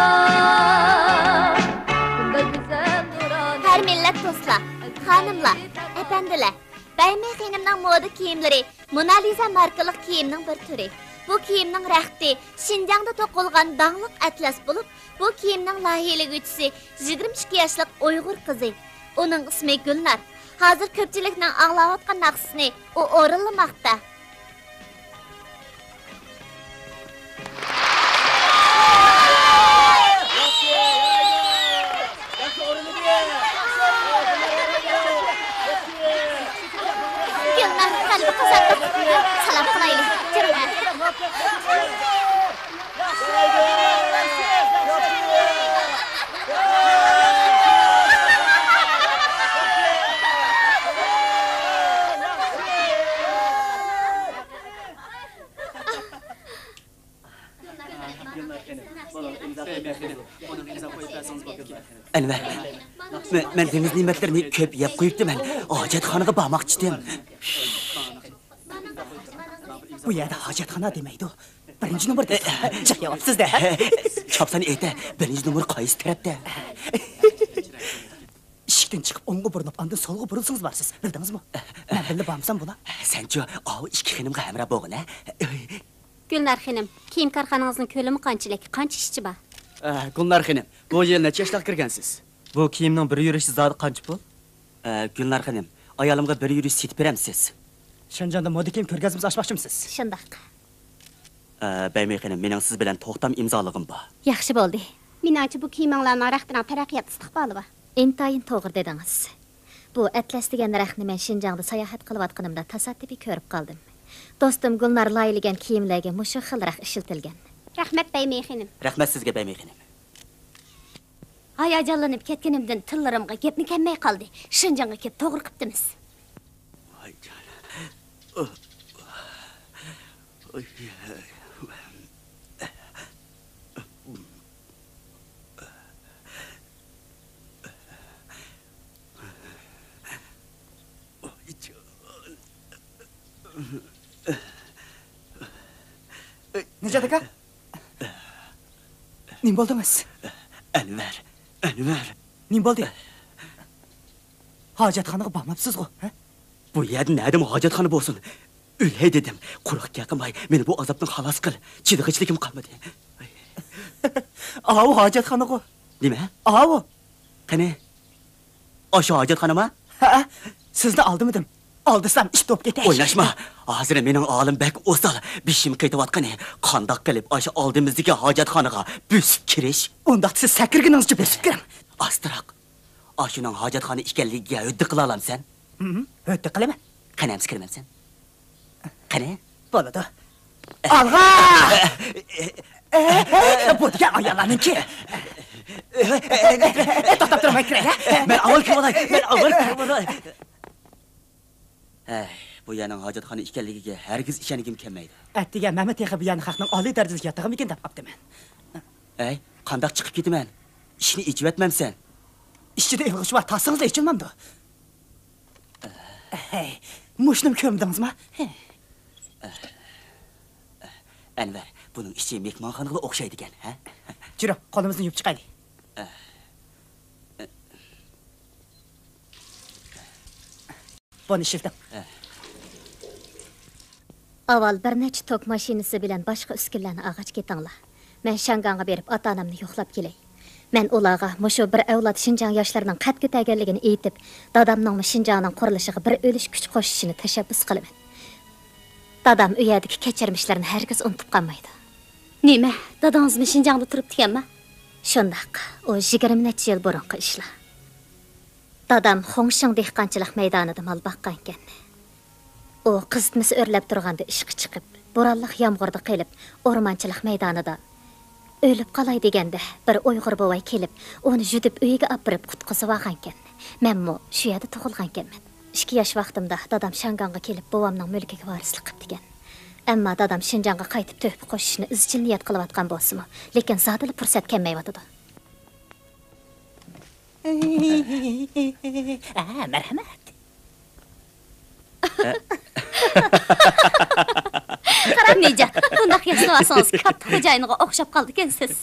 بۇنداق گۈزەل نۇرانە. ھەر مىللەت دوستلار، خانىملار، ئەپەندىلەر، بەيمى خېنىمنىڭ مودا كىيىملىرى مونالىزا ماركىلىق كىيىمنىڭ بىر تۈرى. بۇ كىيىمنىڭ رەختى شىنجاڭدا توقۇلغان داڭلىق ئەتلەس بولۇپ، بۇ كىيىمنىڭ لايىھىلىگۈچىسى يىگىرمە ئىككى ياشلىق ئۇيغۇر قىزى. ئۇنىڭ ئىسمى گۈلنار. ھازىر كۆپچىلىكنىڭ ئاڭلاۋاتقان ناخشىسىنى ئۇ ئورۇنلىماقتا. گۈلنار ئەنۋەر، مەن، مەن دېڭىز نېمەتلىرىنى كۆپ يەپ قويۇپتىمەن. ھاجەتخانىغا بارماقچىدىم. بۇ يەردە ھاجەتخانا دېمەيدۇ. بىرىنچى نومۇر دەيدۇ. جىق يەۋاپسىز-دە. چاپسان ئېيتە، بىرىنچى نومۇر قايسى تەرەپتە؟ ئىشىكتىن چىقىپ ئوڭغا بۇرۇلۇپ، ئاندىن سولغا بۇرۇلسىڭىز بارسىز. بىلدىڭىزمۇ؟ مەن بىللە بارمىسام بولا؟ سەنچۇ ئاۋۇ ئىككى خېنىمغا ھەمراھ بولغىن، ھە؟ گۈلنار خېنىم، كىيىم كارخانىڭىزنىڭ كۆلىمى قانچىلىك؟ قانچە ئىشچى بار؟ ئە، گۈلنار خېنىم، بۇ يىل نەچچە ياشلىق كىرگەنسىز؟ بۇ كىيىمنىڭ بىر يۈرۈشى زادى قانچە پۇل؟ ئە، گۈلنار خېنىم، ئايالىمغا بىر يۈرۈش سېتىپ بېرەمسىز؟ شىنجاڭدا مودا كىيىم كۆرگەزمىسى ئاچماقچىمسىز؟ شۇنداق. ئە، بەيمەي خېنىم، مېنىڭ سىز بىلەن توختام ئىمزالىغۇم بار. ياخشى بولدى. مېنىڭچە، بۇ كىيىمىڭلارنىڭ رەختىنىڭ تەرەققىيات ئىستىقبالى بار. ئىنتايىن توغرا دېدىڭىز. بۇ ئەتلەس دېگەن رەختنى مەن شىنجاڭدا ساياھەت قىلىۋاتقىنىمدا تاسادىپىي كۆرۈپ قالدىم. دوستۇم گۈلنار لايىھىلىگەن كىيىملەرگە مۇشۇ خىل رەخت ئىشلىتىلگەن. رەھمەت، بەيمەي خېنىم. رەھمەت سىزگە، بەيمەي خېنىم. ھاياجانلىنىپ كەتكىنىمدىن تىللىرىمغا گەپمۇ كەلمەي قالدى. شىنجاڭغا كېلىپ توغرا قىپتىمىز. ۋاي جان. نىجات ئاكا، نېمە بولدىڭىز؟ ئەنۋەر، ئەنۋەر. نېمە بولدى؟ ھاجەتخانىغا بارماپسىزغۇ، ھە؟ بۇ يەردە نەدىمۇ ھاجەتخانا بولسۇن؟ ئۆلەي دېدىم. قۇرۇق گەپ قىلماي، مېنى بۇ ئازابتىن خالاس قىل. چىدىغۇچىلىكىم قالمىدى. ئاۋۇ ھاجەتخانىغۇ. نېمە؟ ئاۋۇ. قېنى؟ ئاشۇ ھاجەتخانىما؟ ھەئە، سىزنى ئالدىمىدىم. ئالدىسام ئىش بولۇپ كېتەي. ئويناشما. ھازىر مېنىڭ ھالىم بەك ئوسال. بېشىم قېتىۋاتقىنى. قانداق قىلىپ ئاشۇ ئالدىمىزدىكى ھاجەتخانىغا بۆسۈپ كىرىش؟ ئۇنداقتا سىز سەكرىگىنىڭىزچە بۆسۈپ كىرىڭ. ئاستىراق. ئاشۇنىڭ ھاجەتخانا ئىكەنلىكىگە ھۆددە قىلالامسەن؟ ھىم، ھۆددە قىلىمەن. قېنى ئەمسە كىرىمەمسەن؟ قېنى؟ بولىدۇ. ئالغا! ئە، ئە، بۇ دېگەن ئاياللارنىڭكى. ئە، توختاپ تۇرۇڭ، مەن كىرەي، ھە؟ مەن ئاۋۋال كىرىۋالاي، مەن ئاۋۋال كىرىۋالاي. ھەي، بۇ يەرنىڭ ھاجەتخانا ئىكەنلىكىگە ھەرگىز ئىشەنگۈم كەلمەيدۇ. ئەتىگەن مەنمۇ تېخى بۇ يەرنى خەقنىڭ ئالىي دەرىجىلىك ياتىقىمىكىن دەپ قاپتىمەن. ھەي، قانداق چىقىپ كېتىمەن؟ ئىشىكنى ئېچىۋەتمەمسەن؟ ئىچىدە ئىلغۇچ بار، تارتسىڭىزلا ئېچىلمامدۇ؟ ھەي، مۇشۇنىمۇ كۆرمىدىڭىزما؟ ھە. ئەنۋەر، بۇنىڭ ئىچى مېھمانخانىغىلا ئوخشايدىكەن، ھە؟ جۈرۈڭ، قولىمىزنى يۇيۇپ چىقايلى. بۇنى ئىشلىتىڭ. ئاۋۋال بىر نەچچە توك ماشىنىسى بىلەن باشقا ئۈسكۈنىلەرنى ئالغاچ كېتىڭلار. مەن شياڭگاڭغا بېرىپ ئاتا-ئانامنى يوقلاپ كېلەي. مەن ئۇلارغا مۇشۇ بىر ئەۋلاد شىنجاڭ ياشلىرىنىڭ قەد كۆتەرگەنلىكىنى ئېيتىپ، دادامنىڭمۇ شىنجاڭنىڭ قۇرۇلۇشىغا بىر ئۈلۈش كۈچ قوشۇشىنى تەشەببۇس قىلىمەن. دادام ئۇ يەردىكى كەچۈرمىشلىرىنى ھەرگىز ئۇنتۇپ قالمايدۇ. نېمە، دادىڭىزمۇ شىنجاڭدا تۇرۇپتىكەنما؟ شۇنداق، ئۇ يىگىرمە نەچچە يىل بۇرۇنقى ئىشلار. دادام خۇڭشىڭ دېھقانچىلىق مەيدانىدا مال باققانىكەن. ئۇ قىزىتمىسى ئۆرلەپ تۇرغاندا ئىشقا چىقىپ، بورانلىق يامغۇردا قېلىپ، ئورمانچىلىق مەيدانىدا ئۆلۈپ قالاي دېگەندە، بىر ئۇيغۇر بوۋاي كېلىپ، ئۇنى يۈدۈپ ئۆيىگە ئاپىرىپ قۇتقۇزۇۋالغانىكەن. مەنمۇ شۇ يەردە تۇغۇلغانىكەنمەن. ئىككى ياش ۋاقتىمدا دادام شياڭگاڭغا كېلىپ، بوۋامنىڭ مۈلكىگە ۋارىسلىق قىپتىكەن. ئەمما دادام شىنجاڭغا قايتىپ تۆھپە قوشۇشنى ئىزچىل نىيەت قىلىۋاتقان بولسىمۇ، لېكىن زادىلا پۇرسەت كەلمەيۋاتىدۇ. ئە، مەرھەمەت. قاراڭ نىجات، بۇنداق ياسىنىۋالسىڭىز كاتتا خوجايىنغا ئوخشاپ قالىدىكەنسىز.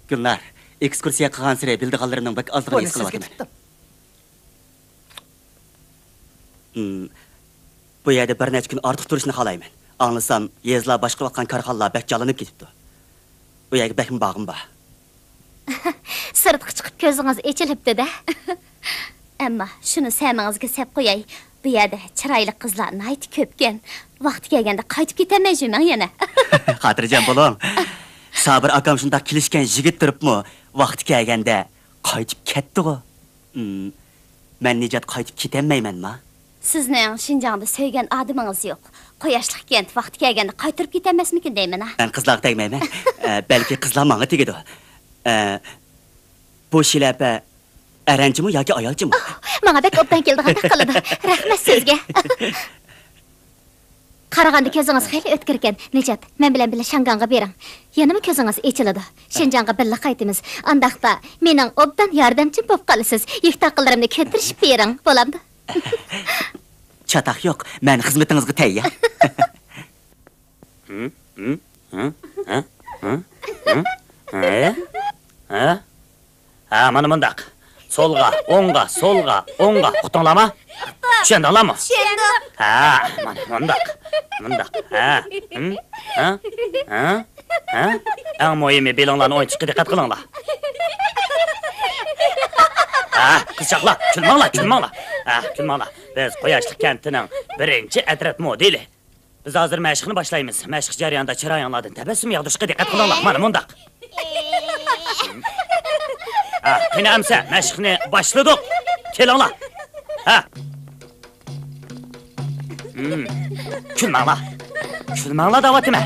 گۈلنار، ئېكسكۇرسىيە قىلغانسېرى بىلىدىغانلىرىمنىڭ بەك ئازلىقىنى ھېس قىلىۋاتىمەن. ھىم. بۇ يەردە بىر نەچچە كۈن ئارتۇق تۇرۇشنى خالايمەن. ئاڭلىسام، يېزىلار باشقۇرۇۋاتقان كارخانىلار بەك جانلىنىپ كېتىپتۇ. بۇ يەرگە بەكمۇ بارغۇم بار. سىرتقا چىقىپ كۆزىڭىز ئېچىلىپتۇ-دە. ئەمما شۇنى سەمىڭىزگە سەپ قوياي، بۇ يەردە چىرايلىق قىزلار ناھايىتى كۆپكەن. ۋاقتى كەلگەندە قايتىپ كېتەلمەي يۈرمەڭ يەنە. خاتىرجەم بولۇڭ. سابىر ئاكام شۇنداق كېلىشكەن يىگىت تۇرۇپمۇ، ۋاقتى كەلگەندە قايتىپ كەتتىغۇ. ئىم، مەن نىجات قايتىپ كېتەلمەيمەنما؟ سىزنىڭ شىنجاڭدا سۆيگەن ئادىمىڭىز يوق. قۇياشلىق كەنت ۋاقتى كەلگەندە قايتۇرۇپ كېتەلمەسمىكىن دەيمەن ھە. مەن قىزلارغا تەگمەيمەن. ئە، بەلكى قىزلار ماڭا تېگىدۇ. ئە، بۇ شىلەپە ئەرەنچىمۇ ياكى ئايالچىمۇ؟ ئوھ، ماڭا بەك ئوبدان كېلىدىغاندەك قىلىدۇ. رەھمەت سىزگە. قارىغاندا كۆزىڭىز خېلى ئۆتكۈركەن. نىجات، مەن بىلەن بىللە شياڭگاڭغا بېرىڭ. يەنىمۇ كۆزىڭىز ئېچىلىدۇ. شىنجاڭغا بىللە قايتىمىز. ئانداقتا مېنىڭ ئوبدان ياردەمچىم بولۇپ قالىسىز. يۈك تاقىلىرىمنى كۆتۈرۈشۈپ بېرىڭ، بولامدۇ؟ چاتاق يوق، مەن خىزمىتىڭىزغا تەييار. ھە؟ ھە؟ ھە؟ ھە؟ ھە؟ ھە؟ ھە، مانا مۇنداق. سولغا، ئوڭغا، سولغا، ئوڭغا. ئۇقتۇڭلارمۇ؟ چۈشەندىڭلارمۇ؟ چۈشەندۇق. ھە، مانا مۇنداق. مۇنداق. ھە. ھىم؟ ھە؟ ھە؟ ھە؟ ئەڭ مۇھىمى بېلىڭلارنى ئوينىتىشقا دىققەت قىلىڭلار. ھە، قىزچاقلار، كۈلمەڭلار، كۈلمەڭلار. ھە، كۈلمەڭلار. بىز قۇياشلىق كەنتىنىڭ بىرىنچى ئەترەت مودېلى. بىز ھازىر مەشىقنى باشلايمىز. مەشىق جەريانىدا چىرايىڭلاردىن تەبەسسۇم ياغدۇرۇشقا دىققەت قىلىڭلار. مانا مۇنداق. ھە، قېنى ئەمسە مەشىقنى باشلىدۇق. كېلىڭلار. ھە. ھىم. كۈلمەڭلار. كۈلمەڭلار دەۋاتىمەن.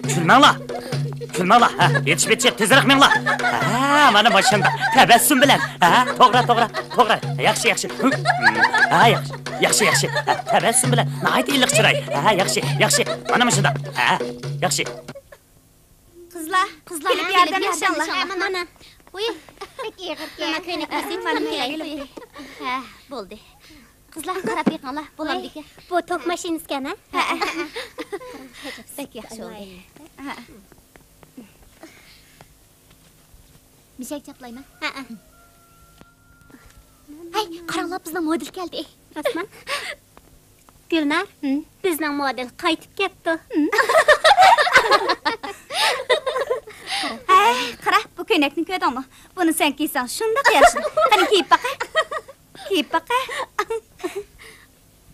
كۈلمەڭلار. كۈلمەڭلار. ھە، يېتىشىپ يېتىشىپ تېزرەك مېڭىڭلار. ھە، مانا ماشىنىدا. تەبەسسۇم بىلەن. ھە، توغرا، توغرا، توغرا. ياخشى، ياخشى. ھە، ياخشى. ياخشى، ياخشى. ھە، تەبەسسۇم بىلەن. ناھايىتى ئىللىق چىراي. ھە، ياخشى، ياخشى. مانا مۇشۇنداق. ھە، ياخشى. قىزلار، قىزلار، كېلىپ ياردەم بېرىڭلار. مانا. ۋۇي، بەك ئېغىركەن. مانا كۆينەك بەرسەك، مانا كېلەي. ھە، بولدى. قىزلار، قاراپ بېقىڭلار، بولامدىكەن؟ ۋۇي، بۇ توك ماشىنىسىكەن، ھە؟ ھە، ھە، ھە. بەك ياخشى بولدى. ھە. مىشەك چاپلايمەن. ھە، ھە. ھەي، قاراڭلار، بىزنىڭ مودېل كەلدى. راستمۇ؟ گۈلنار، ھىم؟ بىزنىڭ مودېل قايتىپ كەپتۇ. ھىم؟ ھەي، قارا، بۇ كۆينەكنى كۆردۈڭمۇ؟ بۇنى سەن كىيسەڭ شۇنداق يارىشىدۇ. قېنى، كىيىپ باقە. كىيىپ باقە.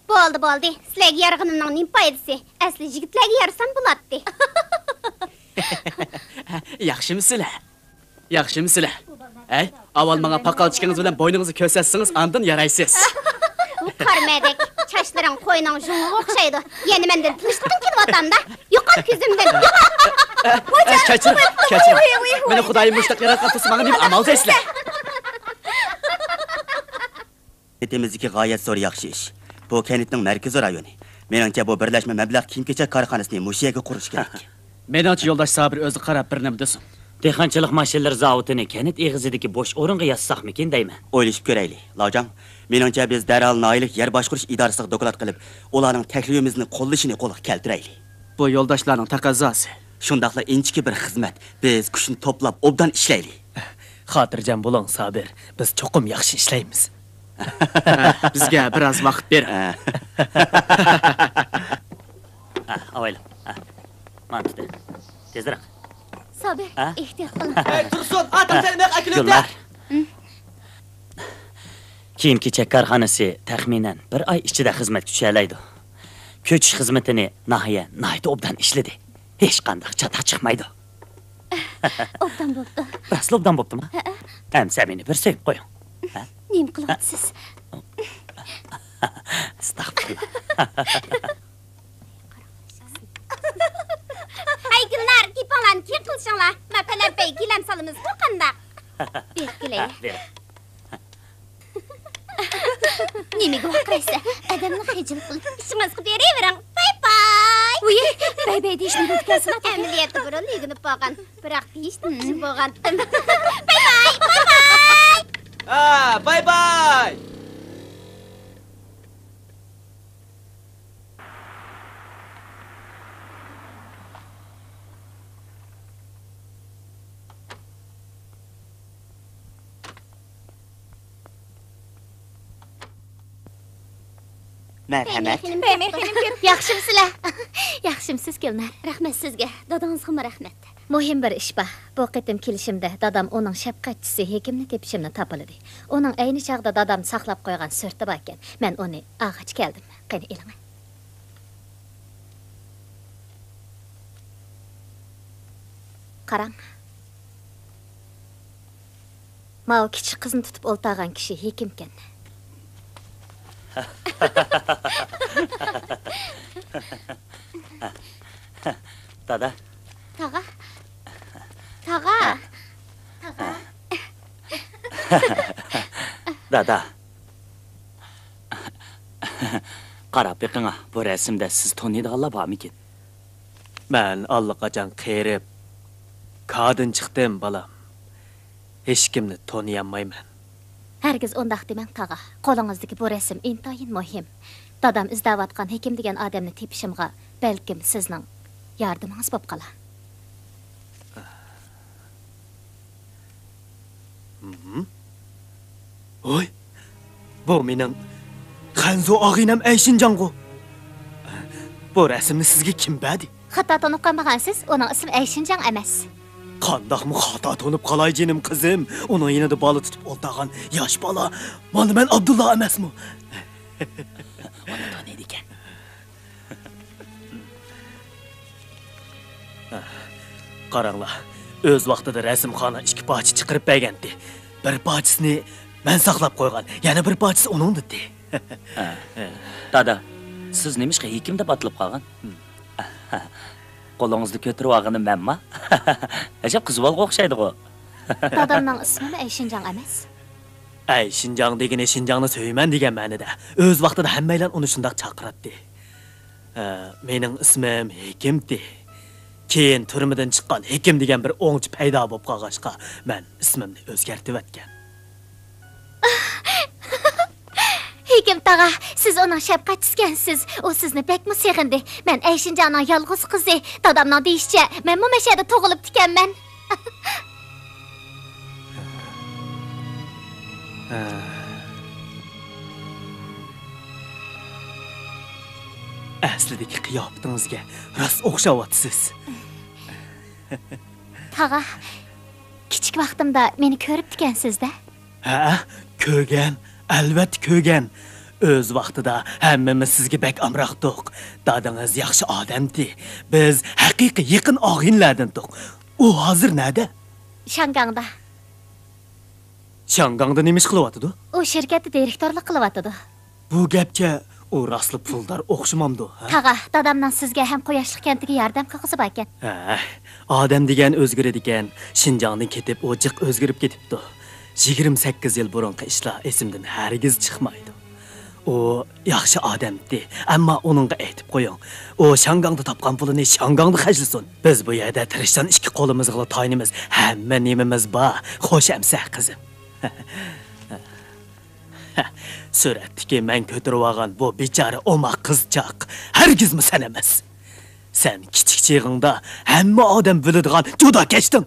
بولدى، بولدى. سىلەرگە يارىغىنىمنىڭ نېمە پايدىسى؟ ئەسلى يىگىتلەرگە يارىسام بولاتتى. ياخشىمۇسىلەر؟ ياخشىمۇسىلەر؟ ھەي، ئاۋۋال ماڭا پاقالچىكىڭىز بىلەن بوينىڭىزنى كۆرسەتسىڭىز، ئاندىن يارايسىز. بۇ قارا مەدەك، چاچلىرىڭ قوينىڭ ژۇڭىغا ئوخشايدۇ. يەنە مەندىن تىنچلىقىڭ كېلىۋاتامدا. يوقال كۆزۈمدىن، يوقال! ئە، كەچۈرۈڭ، كەچۈرۈڭ. مېنى خۇدايىم مۇشۇنداق ياراتقان تۇرسا، ماڭا نېمە ئامال دەيسىلەر؟ كەنتىمىزدىكى غايەت زور ياخشى ئىش. بۇ كەنتنىڭ مەركىزىي رايونى. مېنىڭچە، بۇ بىرلەشمە مەبلەغ كىيىم-كېچەك كارخانىسىنى مۇشۇ يەرگە قۇرۇش كېرەك. مېنىڭچە، يولداش سابىر ئۆزى قاراپ بىر نېمە دېسۇن. دېھقانچىلىق ماشىنىلىرى زاۋۇتىنى كەنت ئېغىزىدىكى بوش ئورۇنغا ياسىساقمىكىن دەيمەن. ئويلىشىپ كۆرەيلى، لاجاڭ. مېنىڭچە، بىز دەرھال ناھىيەلىك يەر باشقۇرۇش ئىدارىسىغا دوكلات قىلىپ، ئۇلارنىڭ تەكلىپىمىزنى قوللىشىنى قولغا كەلتۈرەيلى. بۇ يولداشلارنىڭ تەقەززاسى. شۇنداقلا ئىنچىكە بىر خىزمەت. بىز كۈچنى توپلاپ، ئوبدان ئىشلەيلى. خاتىرجەم بولۇڭ، سابىر. بىز چوقۇم ياخشى ئىشلەيمىز. بىزگە بىراز ۋاقىت بېرىڭ. ھە، ئاۋايلى. ھە. مانا تۇتى. تېزرەك. سابىر، ھە؟ ئېھتىيات قىلىڭ. ئەي، تۇرسۇن، ئاتىڭ تەلمەق ئەكېلىۋېتە. گۈلنار. كىيىم-كېچەك كارخانىسى تەخمىنەن بىر ئاي ئىچىدە خىزمەتكە چۈشەلەيدۇ. كۆچۈش خىزمىتىنى ناھىيە ناھايىتى ئوبدان ئىشلىدى. ھېچقانداق چاتاق چىقمايدۇ. ئوبدان بوپتۇ. راستلا ئوبدان بوپتۇما؟ ھەئە. ئەمسە مېنى بىر سۆيۈپ قويۇڭ. ھە؟ نېمە قىلىۋاتىسىز؟ ئەستەغپۇرۇللا. ھەي گۈلنار، گېپىڭلارنى كېيىن قىلىشىڭلار. ما پەلەمپەي گىلەم سالىمىزغۇ قانداق؟ بېرىپ كېلەيلى. ھە، بېرىڭ. نېمىگە ۋارقىرايسەن؟ ئادەمنى خىجىل قىلىپ. ئىشىڭىزغا بېرىۋېرىڭ. باي باي. ۋۇي، باي باي دېيىشنى بىلىدىكەنسىلا تېخى. ئەمەلىيەتتە بۇرۇن ئۆگىنىپ بولغان، بىراق دېيىشنى ئۇنتۇپ بولغانتىم. باي باي، باي باي. ھە، باي باي. مەرھەمەت. پەيمەي خېنىم كەپتۇ. ياخشىمسىلەر؟ ياخشىمسىز، گۈلنار؟ رەھمەت سىزگە، دادىڭىزغىمۇ رەھمەت. مۇھىم بىر ئىش بار. بۇ قېتىم كېلىشىمدە دادام ئۇنىڭ شەپقەتچىسى ھېكىمنى تېپىشىمنى تاپىلىدى. ئۇنىڭ ئەينى چاغدا دادام ساقلاپ قويغان سۈرىتى باركەن. مەن ئۇنى ئالغاچ كەلدىم. قېنى، ئېلىڭە. قاراڭ. ماۋۇ كىچىك قىزنى تۇتۇپ ئولتۇرغان كىشى ھېكىمكەن. دادا. تاغا. تاغا. تاغا. دادا. قاراپ بېقىڭا، بۇ رەسىمدە سىز تونۇيدىغانلار بارمىكىن؟ مەن ئاللىقاچان قېرىپ، كادىن چىقتىم، بالام. ھېچكىمنى تونۇيالمايمەن. ھەرگىز ئۇنداق دېمەڭ، تاغا. قولىڭىزدىكى بۇ رەسىم ئىنتايىن مۇھىم. دادام ئىزدەۋاتقان ھېكىم دېگەن ئادەمنى تېپىشىمغا بەلكىم سىزنىڭ ياردىمىڭىز بولۇپ قالار. ھىم؟ ھوي، بۇ مېنىڭ خەنزۇ ئاغىنەم ئەيشىنجاڭغۇ. بۇ رەسىمنى سىزگە كىم بەردى؟ خاتا تونۇپ قالمىغانسىز، ئۇنىڭ ئىسمى ئەيشىنجاڭ ئەمەس. قانداقمۇ خاتا تونۇپ قالاي جېنىم قىزىم، ئۇنىڭ يېنىدا بالا تۇتۇپ ئولتۇرغان ياش بالا، مانا مەن ئابدۇللا ئەمەسمۇ؟ ئۇنى تونۇيدىكەن. قاراڭلار، ئۆز ۋاقتىدا رەسىمخانا ئىككى پارچە چىقىرىپ بەرگەنتى. بىر پارچىسىنى مەن ساقلاپ قويغان، يەنە بىر پارچىسى ئۇنىڭدىتى. ھە. دادا، سىز نېمىشقا ھېكىم دەپ ئاتىلىپ قالغان؟ قولىڭىزدا كۆتۈرۈۋالغىنى مەنما؟ ئەجەب قىز بالىغا ئوخشايدىغۇ. دادامنىڭ ئىسمىمۇ ئەيشىنجاڭ ئەمەس. ئەيشىنجاڭ دېگىنى شىنجاڭنى سۆيىمەن دېگەن مەنىدە. ئۆز ۋاقتىدا ھەممەيلەن ئۇنى شۇنداق چاقىراتتى. ھە، مېنىڭ ئىسمىم ھېكىمتى. كېيىن تۈرمىدىن چىققان ھېكىم دېگەن بىر ئوڭچى پەيدا بولۇپ قالغاچقا، مەن ئىسمىمنى ئۆزگەرتىۋەتكەن. ھېكىم تاغا، سىز ئۇنىڭ شەپقەتچىسىكەنسىز. ئۇ سىزنى بەكمۇ سېغىندى. مەن ئەيشىنجاننىڭ يالغۇز قىزى. دادامنىڭ دېيىشىچە، مەنمۇ مەشەدە تۇغۇلۇپتىكەنمەن. ئەسلىدىكى قىياپىتىڭىزگە راست ئوخشاۋاتىسىز. تاغا، كىچىك ۋاقتىمدا مېنى كۆرۈپتىكەنسىز-دە؟ ھە، كۆرگەن، ئەلۋەتتە كۆرگەن. ئۆز ۋاقتىدا ھەممىمىز سىزگە بەك ئامراقتۇق. دادىڭىز ياخشى ئادەمتى. بىز ھەقىقىي يېقىن ئاغىنىلەردىنتۇق. ئۇ ھازىر نەدە؟ شياڭگاڭدا. شياڭگاڭدا نېمە ئىش قىلىۋاتىدۇ؟ ئۇ شىركەتتە دىرېكتورلۇق قىلىۋاتىدۇ. بۇ گەپكە ئۇ راستلا پۇلدار ئوخشىمامدۇ، ھە؟ تاغا، دادامنىڭ سىزگە ھەم قۇياشلىق كەنتىگە ياردەم قىلغۇسى باركەن. ھە، ئادەم دېگەن ئۆزگىرىدىكەن. شىنجاڭدىن كېتىپ ئۇ جىق ئۆزگىرىپ كېتىپتۇ. يىگىرمە سەككىز يىل بۇرۇنقى ئىشلار ئېسىمدىن ھەرگىز چىقمايدۇ. ئۇ ياخشى ئادەمتى، ئەمما ئۇنىڭغا ئېيتىپ قويۇڭ، ئۇ شياڭگاڭدا تاپقان پۇلىنى شياڭگاڭدا خەجلىسۇن. بىز بۇ يەردە تىرىشچان ئىككى قولىمىزغىلا تايىنىمىز، ھەممە نېمىمىز بار. خوش ئەمسە، قىزىم. سۈرەتتىكى مەن كۆتۈرۈۋالغان بۇ بىچارە ئوماق قىزچاق ھەرگىزمۇ سەن ئەمەس. سەن كىچىك چېغىڭدا ھەممە ئادەم بىلىدىغان جۇداكەشتىڭ.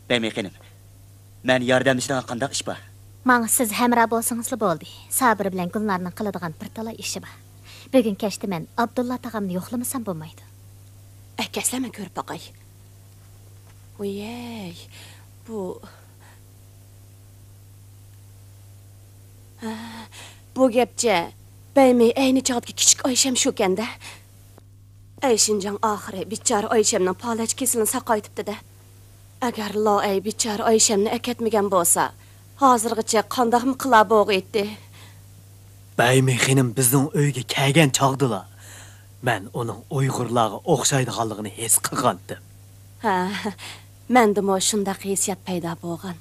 بەيمەي خېنىم، مەن ياردەملىشىدىغان قانداق ئىش بار؟ ماڭا سىز ھەمراھ بولسىڭىزلا بولدى. سابىر بىلەن گۈلنارنىڭ قىلىدىغان بىر تالاي ئىشى بار. بۈگۈن كەچتە مەن ئابدۇللا تاغامنى يوقلىمىسام بولمايدۇ. ئەكەلسىلە، مەن كۆرۈپ باقاي. ۋىيەي، بۇ، ھە، بۇ گەپچە بەيمەي ئەينى چاغدىكى كىچىك ئايشەم شۇكەن-دە. ئەيشىنجاڭ ئاخىرى بىچارە ئايشەمنىڭ پالەچ كېسىلىنى ساقايتىپتۇ-دە. ئەگەر لاي بىچارە ئايشەمنى ئەكەتمىگەن بولسا، ھازىرغىچە قانداقمۇ قىلا بوغىيتتى؟ بەيمەي خېنىم بىزنىڭ ئۆيگە كەلگەن چاغدىلا، مەن ئۇنىڭ ئۇيغۇرلارغا ئوخشايدىغانلىقىنى ھېس قىلغانتىم. ھە، مەندىمۇ شۇنداق ھېسسىيات پەيدا بولغان.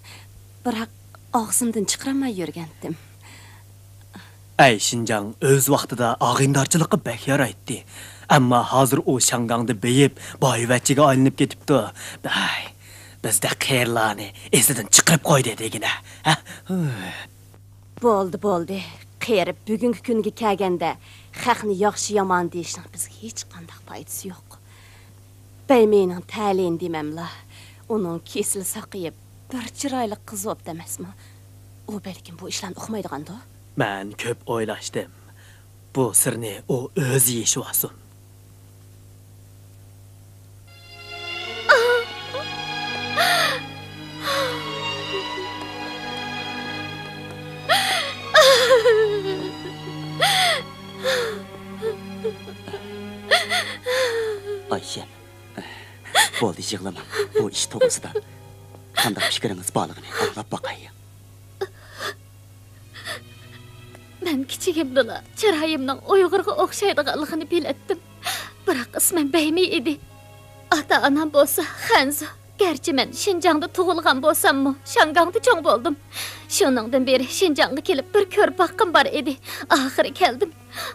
بىراق، ئاغزىمدىن چىقىرالماي يۈرگەنتىم. ئەيشىنجاڭ ئۆز ۋاقتىدا ئاغىنىدارچىلىققا بەك يارايتتى. ئەمما ھازىر ئۇ شياڭگاڭدا بېيىپ، بايۋەچچىگە ئايلىنىپ كېتىپتۇ. ھەي، بىزدەك قېرىلارنى ئېسىدىن چىقىرىپ قويدى دېگىنە. ھە؟ بولدى، بولدى. قېرىپ بۈگۈنكى كۈنگە كەلگەندە، خەقنى ياخشى-يامان دېيىشنىڭ بىزگە ھېچقانداق پايدىسى يوق. بەيمەينىڭ تەلىيىنى دېمەملا، ئۇنىڭ كېسىلى ساقىيىپ، بىر چىرايلىق قىز بوپتۇ ئەمەسمۇ؟ ئۇ بەلكىم بۇ ئىشلارنى ئۇقمايدىغاندۇ؟ مەن كۆپ ئويلاشتىم. بۇ سىرنى ئۇ ئۆزى يېشىۋالسۇن. ئايشەم، بولدى، يىغلىماڭ. بۇ ئىش توغرىسىدا قانداق پىكرىڭىز بارلىقىنى ئاڭلاپ باقاي. مەن كىچىكىمدىلا چىرايىمنىڭ ئۇيغۇرغا ئوخشايدىغانلىقىنى بىلەتتىم. بىراق ئىسمىم بەيمەي ئىدى. ئاتا-ئانام بولسا خەنزۇ. گەرچە مەن شىنجاڭدا تۇغۇلغان بولساممۇ، شاڭگاڭدا چوڭ بولدۇم. شۇنىڭدىن بېرى شىنجاڭغا كېلىپ بىر كۆرۈپ باققۇم بار ئىدى. ئاخىرى كەلدىم.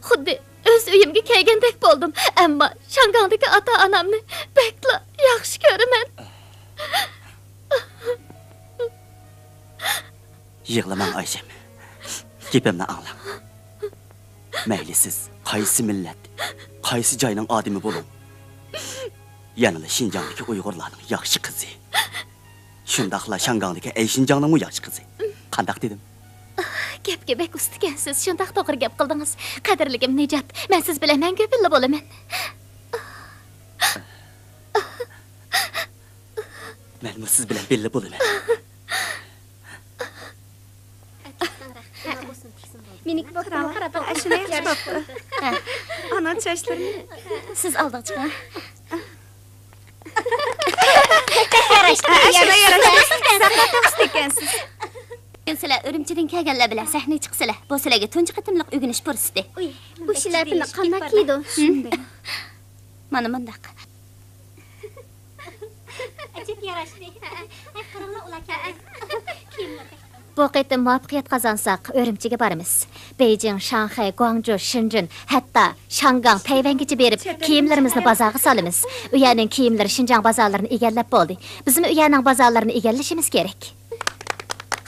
خۇددى ئۆز ئۆيۈمگە كەلگەندەك بولدۇم. ئەمما شاڭگاڭدىكى ئاتا-ئانامنى بەكلا ياخشى كۆرىمەن. يىغلىماڭ، ئايشەم. گېپىمنى ئاڭلاڭ. مەيلى سىز قايسى مىللەت، قايسى جاينىڭ ئادىمى بولۇڭ، يەنىلا شىنجاڭدىكى ئۇيغۇرلارنىڭ ياخشى قىزى. شۇنداقلا شاڭگاڭدىكى ئەي شىنجاڭنىڭمۇ ياخشى قىزى. قانداق دېدىم؟ گەپكە بەك ئۇستىكەنسىز، شۇنداق توغرا گەپ قىلدىڭىز. قەدىرلىكىم نىجات، مەن سىز بىلەن مەڭگۈ بىللە بولىمەن. مەنمۇ سىز بىلەن بىللە بولىمەن. مېنىڭكى بوپتۇ، قاراپ بېقىڭ. ئاشۇلا ياخشى بوپتۇ. ئانىڭ چاچلىرىنى. سىز ئالدىغا چىقىڭ. ئاشۇلا ياراشتى. سىز ئەكەنسىز. بۈگۈن سىلەر ئۈرۈمچىدىن كەلگەنلەر بىلەن سەھنىگە چىقىسىلەر. بۇ سىلەرگە تۇنجى قېتىملىق ئۆگىنىش پۇرسىتى. ئۇي، بۇ شىلەپىنى قانداق كىيىدۇ؟ مانا مۇنداق. ئەجەب ياراشتى. ھەي، قاراڭلار، ئۇلار كەلدى. كىيىملىرى. بۇ قېتىم مۇۋەپپەقىيەت قازانساق، ئۈرۈمچىگە بارىمىز. بېيجىڭ، شاڭخەي، گۇاڭجۇ، شېنجېن، ھەتتا شاڭگاڭ، تەيۋەنگىچە بېرىپ، كىيىملىرىمىزنى بازارغا سالىمىز. ئۇ يەرنىڭ كىيىملىرى شىنجاڭ بازارلىرىنى ئىگىلەپ بولدى. بىزمۇ ئۇ يەرنىڭ بازارلىرىنى ئىگىلىشىمىز كېرەك.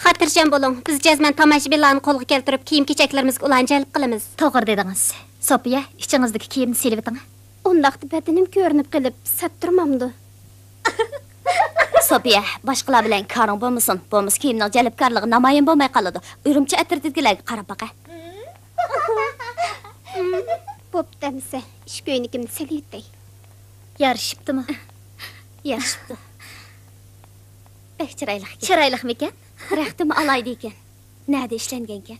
خاتىرجەم بولۇڭ، بىز جەزمەن تاماشىبىنلارنى قولغا كەلتۈرۈپ، كىيىم-كېچەكلىرىمىزگە ئۇلارنى جەلپ قىلىمىز. توغرا دېدىڭىز. سوپىيە، ئىچىڭىزدىكى كىيىمنى سېلىۋېتىڭ. ئۇنداقتا بەدىنىم كۆرۈنۈپ قېلىپ، سەت تۇرمامدۇ؟ سوپىيە، باشقىلار بىلەن كارىڭ بولمىسۇن، بولمىسا كىيىمنىڭ جەلپكارلىقى نامايان بولماي قالىدۇ. ئۈرۈمچى ئەترىتىدىكىلەرگە قاراپ باقە. بوپتۇ ئەمىسە، ئىش كۆينىكىمنى سېلىۋېتەي. يارىشىپتىمۇ؟ يارىشىپتۇ. بەك چىرايلىق ئىكەن. چىرايلىقمىكەن؟ رەختىمۇ ئالاھىدە ئىكەن. نەدە ئىشلەنگەنكەن؟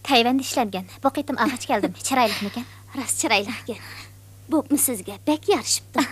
تەيۋەندە ئىشلەنگەن. بۇ قېتىم ئالغاچ كەلدىم. چىرايلىقمىكەن؟ راست چىرايلىق ئىكەن. بوپمۇ سىزگە بەك يارىشىپتۇ.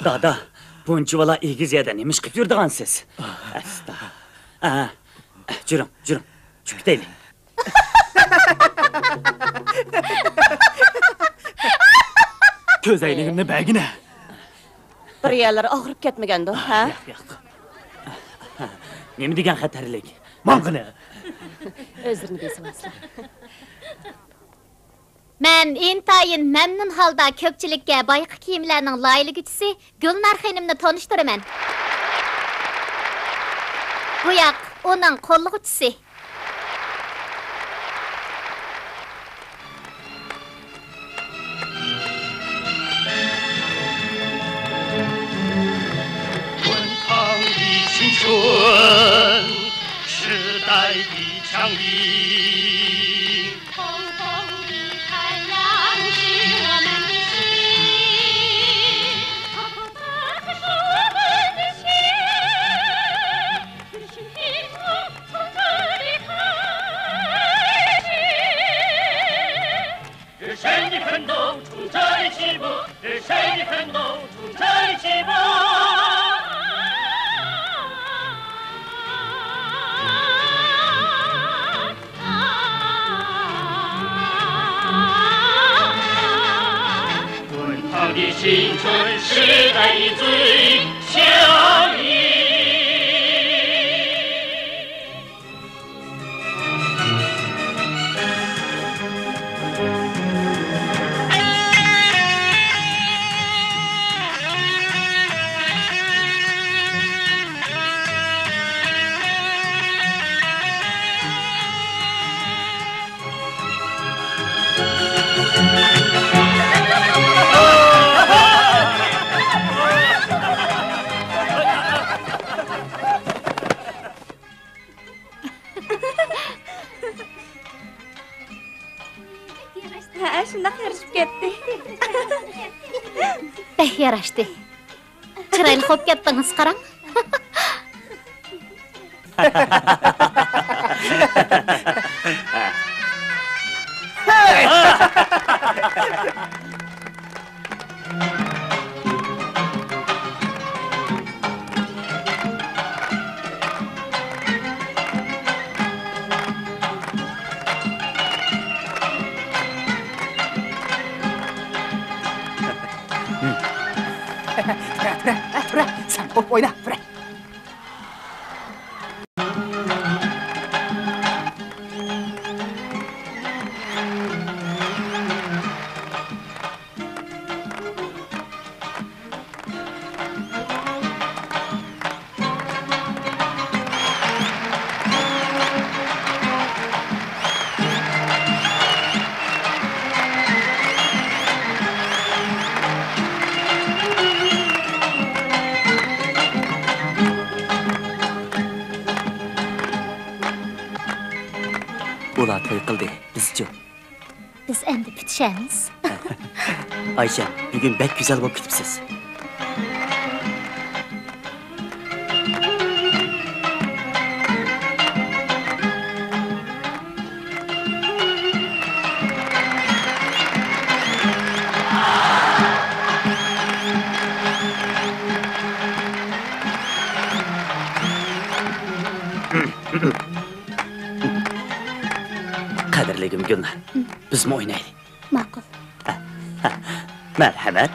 دادا، بۇنچە بالا ئېگىز يەردە نېمە ئىش قىلىپ يۈرىدىغانسىز؟ ئەستا. ئە، جۈرۈڭ، جۈرۈڭ. چۈشۈپ كېتەيلى. كۆز ئەينىكىمنى بەرگىنە. بىر يەرلىرى ئاغرىپ كەتمىگەندۇ، ھە؟ ياق، ياق. نېمە دېگەن خەتەرلىك. ماڭغىنە. ئۆزلىرىنى بېسىۋالسىلەر. مەن ئىنتايىن مەمنۇن ھالدا كۆپچىلىككە بايىقى كىيىملەرنىڭ لايىھىلىگۈچىسى گۈلنار خېنىمنى تونۇشتۇرىمەن. بۇ ياق ئۇنىڭ قوللىغۇچىسى. 滚烫的青春时代的强音。 红红的太阳是我们的心，红红的是我们的心，就是幸福从这里开始。热血的奋斗从这里起步，热血的奋斗 滚烫的青春时代的最强音。 ھە، شۇنداق يارىشىپ كەتتى. بەك ياراشتى. چىرايلىق بولۇپ كەتتىڭىز، قاراڭ. تۇرە، تۇرە، تۇرە، سەن قوپ ئوينا، تۇرە. ئۇلار توي قىلدى، بىزچۇ؟ بىز ئەمدى پۈتۈشەمىز. ئايشەم، بۈگۈن بەك گۈزەل بولۇپ كېتىپسىز. قەدىرلىكىم گۈلنار، بىزمۇ ئوينايلى. ماقۇل. مەرھەمەت.